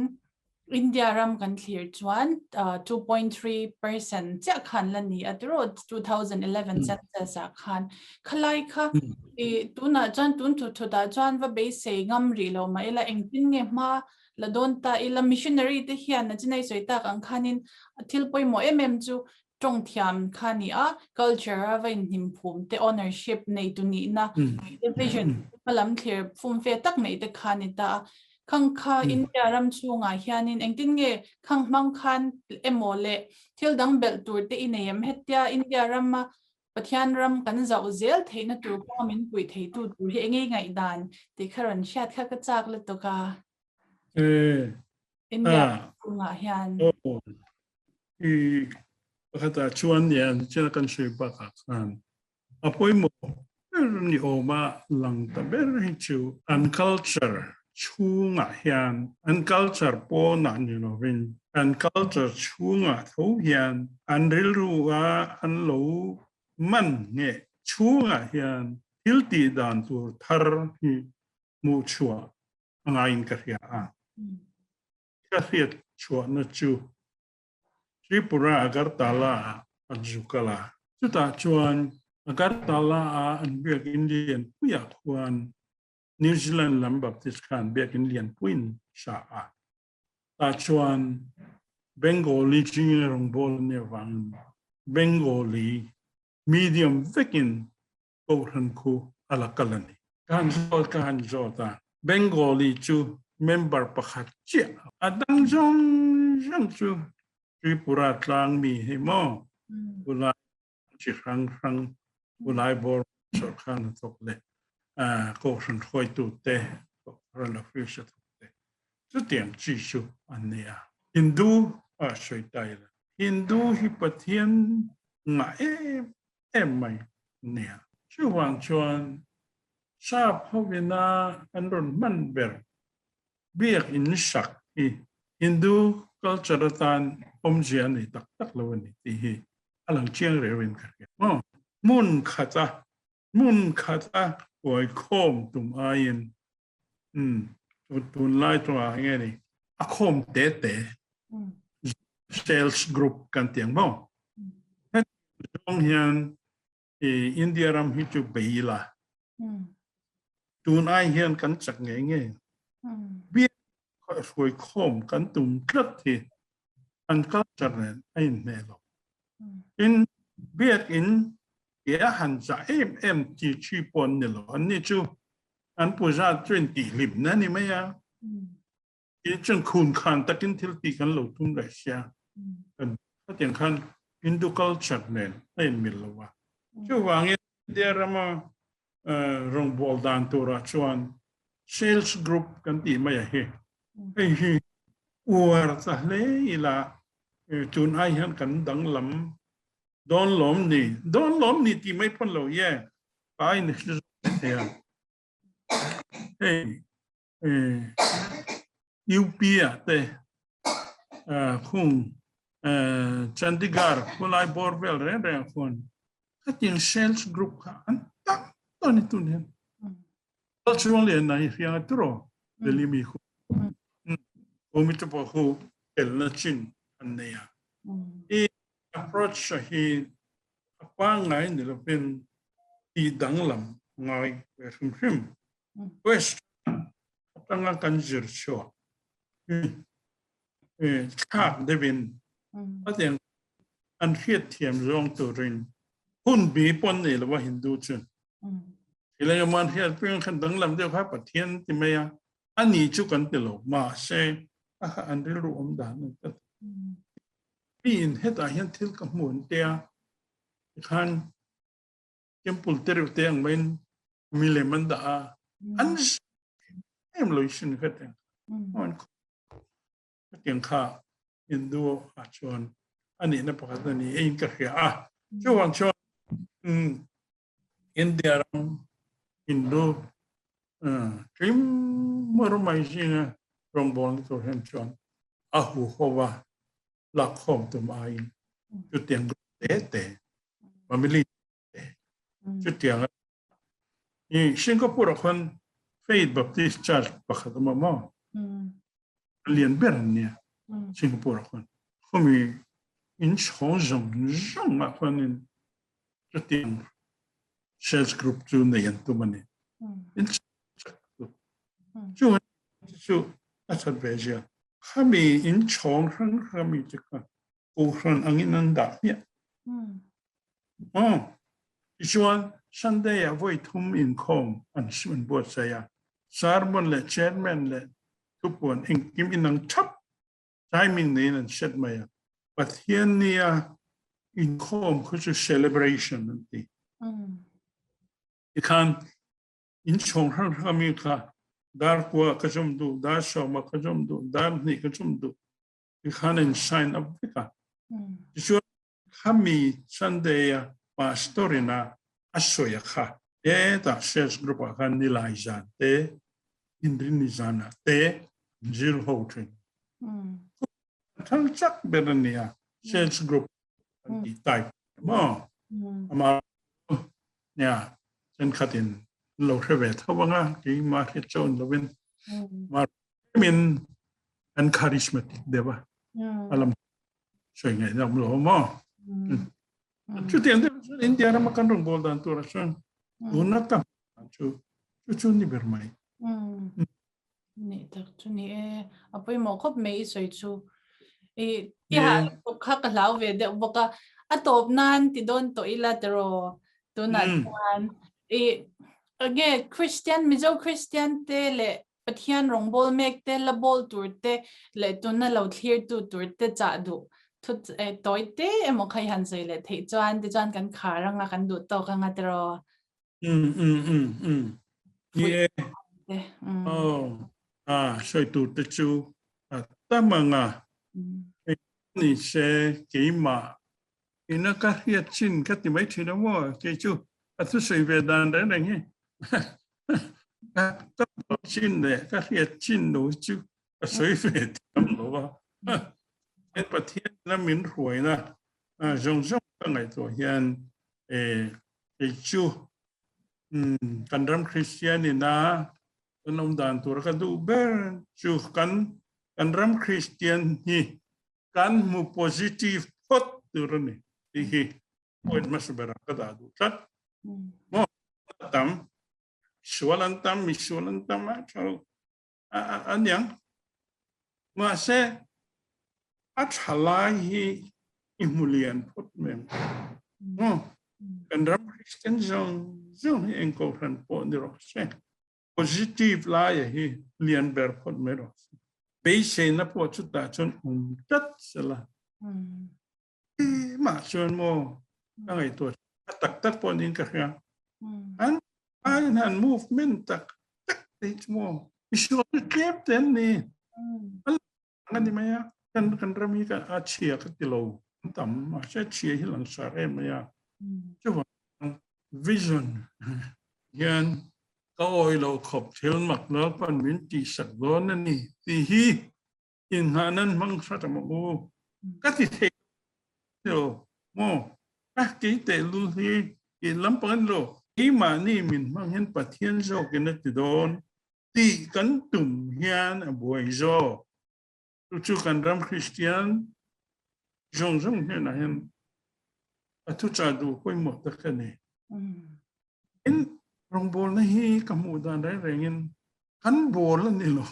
India ram kan thlir chuan 2.3% chiah khan la ni a tiraw 2011 census ah khan khalai kha i tunah chuan tun thut thut ah chuan va beisei ngam rih lo mah ila engtin nge hma la dawn ta ila missionary te hian a chinai sawi tak ang khanin thil pawimawh em em chu tawng thiam kha ni a culture a va inhnim phum te ownership nei tu nihna vision hmalam thlir fum fe tak nei te kha ni ta a khang kha India ram chhungah hianin engtin nge khang hmang khan emaw leh thil dang belh tur te i nei em hetia India rama Pathian ram kan zauh zel theihna tur kawnga min puih theitu tur hi engei ngaihdan tih kha rawn hriat kha ka chak lutuk a. India chhungah hian. I pakhatah chuan nia chian kan sawi bakah khan a pawimawh ber ni awma lang ta ber hi chu an culture chhungah hian an culture pawnah ni lovin an culture chhungah tho hian an rilru a an lo man nge chhungah hian thil tih dan tur thar hi hmuh chhuah a ngaiin ka hria a. Ka hriat chhuahna chu Tripura Agartala ah an zu kal a. Chutah chuan Agartala a an biakinn lianpuiah khuan New Zealand lam Baptist khan biakinn lianpuiin sa a. Tah chuan Bengali zinga rawngbâwl an nih avangin Bengali medium vekin kohhran khu a la kal a ni. Ka han zawt ka han zawt a, Bengali chu member pakhat chiah a dang zawng zawng chu Tripura tlang mi hi maw ulai chi hrang hrang ulai bawr sorkar hnathawk leh kohhran hruaitu te kohhran office a thawk te chutiang chi chu an ni a. Hindu a sawi ta ila Hindu hi Pathian ngah em em mai nia. Chuvang chuan sap hovina an rawn hman ber biak in sak hi Hindu culture atan awmzia a nei tak tak lo a ni tih hi a lang chiang reu in ka hria. Maw? Hmun khata hmun khata huaikhawm tum aiin umm tunlai tawngah nge ni a khawm te te sales group kan ti ang maw? Heti zawng hian India ram hi chu bei ila tun ai hian kan chak ngei ngei. Biak hruai khawm kan tum tlat hi an culture nen a inhmeh lo. Tin, biakin ke a han zah em em ti thi pawh an ni lo. Anni chu an puja chu intihhlimna a ni mai a. Tin chuan khun khan takin thil tih kan lo tum leh sia. Kan khatiang khan Hindu culture nen a inmil lo a. Chuvangin India rama rawngbâwl dan turah chuan sales group kan tih mai a hi. Hei hi uar ta hle ila tun ai hian kan danglam dawn lawm ni, dawn lawm ni tih mai pawn lo ye, ka in hre zawk mai thei a. Hei UP ah te khung Chandigarh khulai bawr vel reng reng ah khuan khatiang sales group kha an tam tawh a ni tun hian. Cultural lian na hi hriang a turaw Delhi mi khu khu mi te pawh khu telna chin an nei a. I approach hi a pangngai ni lovin tih danglam ngai ve hrim hrim. West atanga kan zir chhuak hi thlak deuhin a tiang an hriat thiam zawng turin hun bi pawn nei lova Hindu chu thil engemaw an hriat piang khan danglam deuh kha Pathian ti mai a, a ni chu kan ti lo mahse a kha an rilru awm dan an ta mi in hetah hian thil ka hmu an tia tikhan temple te reuh te ang maiin milem an dah a an em lo sin kha tiang an tiang kha Hindu a chuan ani na pakhat ani ein ka hria a chuwang chuan India ram Hindu trim mar mai zinga rawngbawl na tur hian chuan a hu hova lakkhawm tum aiin chutiang te te family te chutiang i Singapore ah khuan Faith Baptist Church pakhat awm a maw lian ber an nia Singapore ah khuan khumi in chhawng zawng zawng ah khuanin chutiang sales group chu nei an tum a ni in chu chu a that ve zia khami in chhawng hrang hrang mi te kha kohhran angin an dah hmiah. Aw, tichuan Sunday ah vawi thum inkhawm an an buatsaih a, sermon leh chairman leh thupuan engkim inang thap timing neiin an set mai a, Pathian nia inkhawm khu chu celebration an ti. Tikhan in chhawng hrang hrang ami kha dar kua ka zum duh, dar sawma ka zum duh, dar hnih ka zum duh, tikhan in sign up vek a. Tichuan khami Sunday a pastor in a a sawi a kha hetah sales group ah khan nilai zan te inrinni zan ah te an zir ho thin. Thal chak ber a nia sales group an ti type maw ama nia thenkhatin an lo hre ve tho anga keimah hre chawn lovin ma min an charismatic deuh a alam sawi ngaih na awm lo maw chutiang deuh chuan India rama kan rawn bawl dan tur ah chuan tuna ka chu chu chu ni ber mai ni tak chu ni e a pawimawh khawp mai i sawi chu i i ha kha ka hlau ve deuh bawk a a tawp nan ti dawn tawh ila tiraw tunah chuan i enge Christian Mizo Christian te leh. Pathian rawngbawl mek te, la bawl tur te leh tuna lo thlir tu tur te chah duh thu tawi te emaw kha i han sawi leh theih chuan tichuan kan khar anga kan duh tawk anga tiraw. Um um um um. Ni e. Oh, a sawi tur te chu a tam anga. Ni se keimah ina ka hriat chin ka ti mai thin a maw kei chu a thusawi ve dan reng reng hi ka ka chin leh ka hriat chin lo chu ka sawi ve thiam lo a he Pathian na min hruaina zawng zawng ka ngaihtuah hian e kei chu kan ram Kristian ina kan awm dan tur ka duh ber chu kan kan ram Kristian hi kan hmu positive phawt tur a ni tih hi point hmasa berah ka dah duh tlat. Maw tam sual an tam mi sual an tam a tha aniang mahse a tha lai hi i hmu lian phawt mai ang maw kan ram Christian zawng zawng hi eng kohhran pawh ni rawh se positive lai a hi lian ber phawt mai rawh se. Beiseina pawh chutah chuan awm tlat sela. Mah chuan maw ka ngaihtuah a tak tak pawh niin ka hria. An an han movement tak tak te chu maw misual chu tlem te an ni. An ni mai a kan kan ram hi ka a chhia ka ti lo tam mahse chhia hi langsar em mai a. Chuvang vision hian ka awi lo khawp thil mak Lalpan min tihsak dawn a ni tih hi inghah nan hmang hrat ang u. Ka ti thei lo maw? A kei tehlul hi in lampang a ni lo. Keimahni min hmang hian Pathian zawkin a ti dawn tih kan tum hian a buai zawk. Chu chu kan ram Kristian zawng zawng hnenah hian a thuchah duh pawimawh tak a ni. In rawngbawlna hi ka hmuh dan reng rengin kan bawl a ni lo,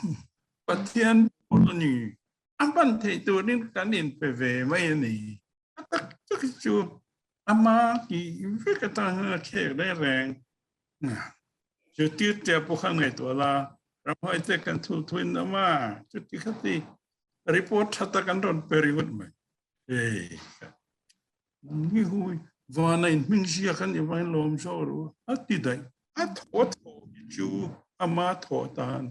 Pathian bawl a ni. A hman theih turin kan inpe ve mai a ni. A tak tak hi chu ama tih vek atang hian a khek reng reng. Zirtirte pawh khan ngaihtuah la, ramhuaite kan thul thuin awm a, chuti khati report tha tak an rawn pe ringawt mai. Hei, nang hi hui vana in hming ziak an i vain lawm zawk ru a ti daih. A thaw thaw hi chu ama thaw tan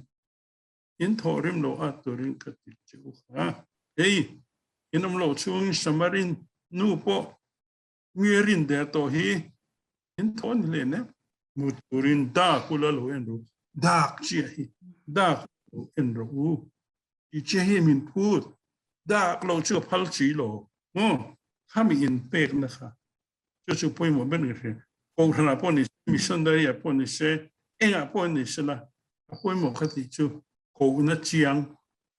in thaw rim lo a turin ka ti che u kha. Hei, in awm loh chhungin Samarin nu pawh mi rin der tawh hi in thaw ni hle ne. Mu turin dak ula lo en ru, dak chiah hi dak lo en rawh u. I che hi min phut, dak lo chu a phal chi lo. Maw khami in pekna kha chu chu pawimawh ber ka hria. Kohhranah pawh ni se, missionary ah pawh ni se, engah pawh ni se la, a pawimawh kha tih chu kohna chiang,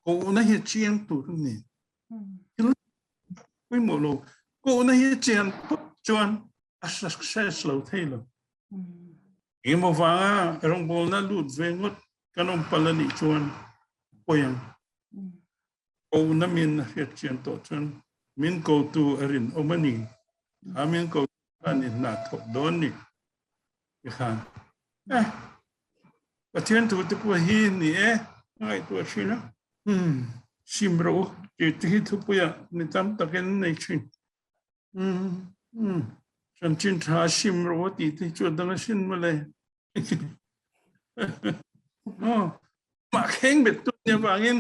kohna hi a chiang tur a ni. Thil pawimawh lo, kohna hi a chian phawt chuan a success lo thei lo. Engemaw vanga rawngbawlna lut ve ngawt kan awm palh a nih chuan pawi ang. Kohna min a hriat chian tawh chuan min kotu a rinawm a ni. A min kotu khan i hna thawk dawn ni tikhan eh Pathian thu te pawh hi ni e a ngaihtuah thin a. Umm sim rawh u tih te hi thupuiah ni tam takin an nei thin. Umm umm chanchin tha sim rawh u tih te hi chu a dang asin mawle. Aw mah kheng bet tu nia vangin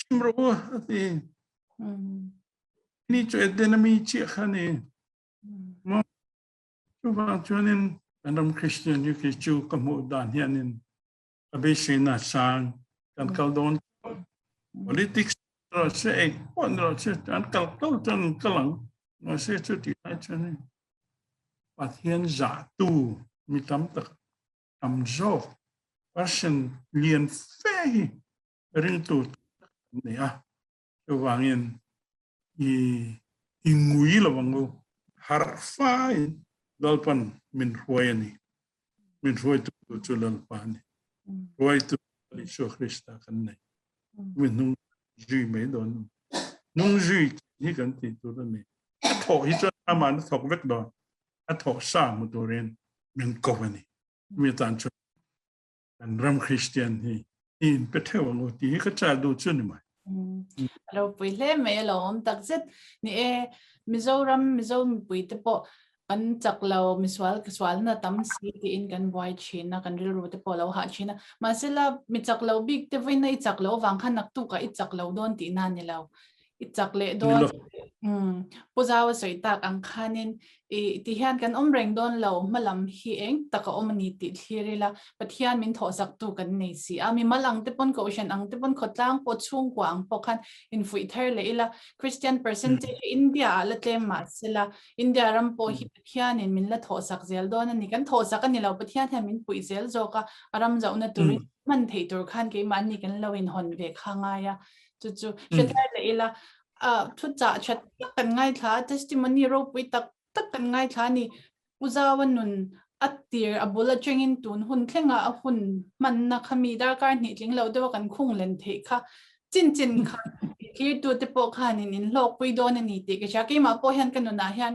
sim rawh u a ti. Ni chu Eden a mi chiah kha ni. Maw chuvang chuanin kan ram Christian hi khi chu ka hmuh dan hianin ka beiseina sang kan kal dawn politics rawh se eng pawh ni rawh se an kal kal chuan an kal ang mahse chu tih lai chuanin Pathian zahtu mi tam tak tam zawk person lian fe hi ringtu tak an ni a. Chuvangin i i ngui lo ang u. Harh faiin Lalpan min hruai a ni. Min hruaitu chu Lalpa a ni. Hruaitu Isua Krista kan nei. Mi hnung zui mai dawn. Hnung zui hi kan tih tur a ni. A thawh hi chuan aman a thawk vek dawn. A thawh sa hmu turin min ko a ni. Mi tan chuan. Kan ram Kristian hi i inpe theuh ang u tih hi ka chah duh chu ni mai. A ropui hle mai a lo awm tak zet. Ni e, Mizoram, Mizo mipui te pawh kan chak lo, misual ka sualna tam si tiin kan buai thin a, kan rilru te pawh a lo hah thin a. Mahsela mi chak lo bik te vawiina i chak loh avang khan naktukah i chak lo dawn tihna a ni lo. I chak leh dawn. Pu Zau a sawi tak ang khanin i ti hian kan awm reng dawn lo, hmalam hi eng tak a awm a ni tih thlir ila, Pathian min thawhsaktu kan nei si a, mimal ang te pawn, Kohhran ang te pawn, khawtlang pawh, chhungkua ang pawh khan infuih thar leh ila, Christian percentage hi India ah la tlem mah sela, India ram pawh hi Pathianin min la thawhsak zel dawn a ni, kan thawhsak a ni lo, Pathian hian min puih zel zawk a, a ram zauhna turin hman theih tur khan keimahni kan lo inhawn ve kha ngai a, chu chu hre thar leh ila, thu chah that tak kan ngaithla a, testimony ropui tak tak kan ngaithla a ni. Pu Zaua nun a tir a bul atangin tun hun thlenga a hun hmanna kha mi darkar hnih tling lo deuha kan khung len theih kha chin chin kha thirtute pawh khanin in hlawkpui dawn a ni tih ka hria. Keimah pawh hian ka nunah hian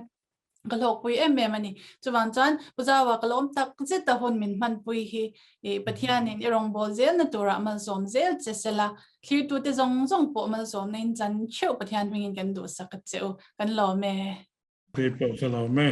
ka hlawkpui em em a ni. Chuvang chuan Pu Zaua ka lawm tak zet a hun min hmanpui hi i Pathianin i rawngbâwl zelna turah malsawm zel che sela, thlirtute zawng zawng pawh malsawmna in chan theuh Pathian hmingin kan duhsak a che u. Kan lawm e. Kei pawh ka lawm e.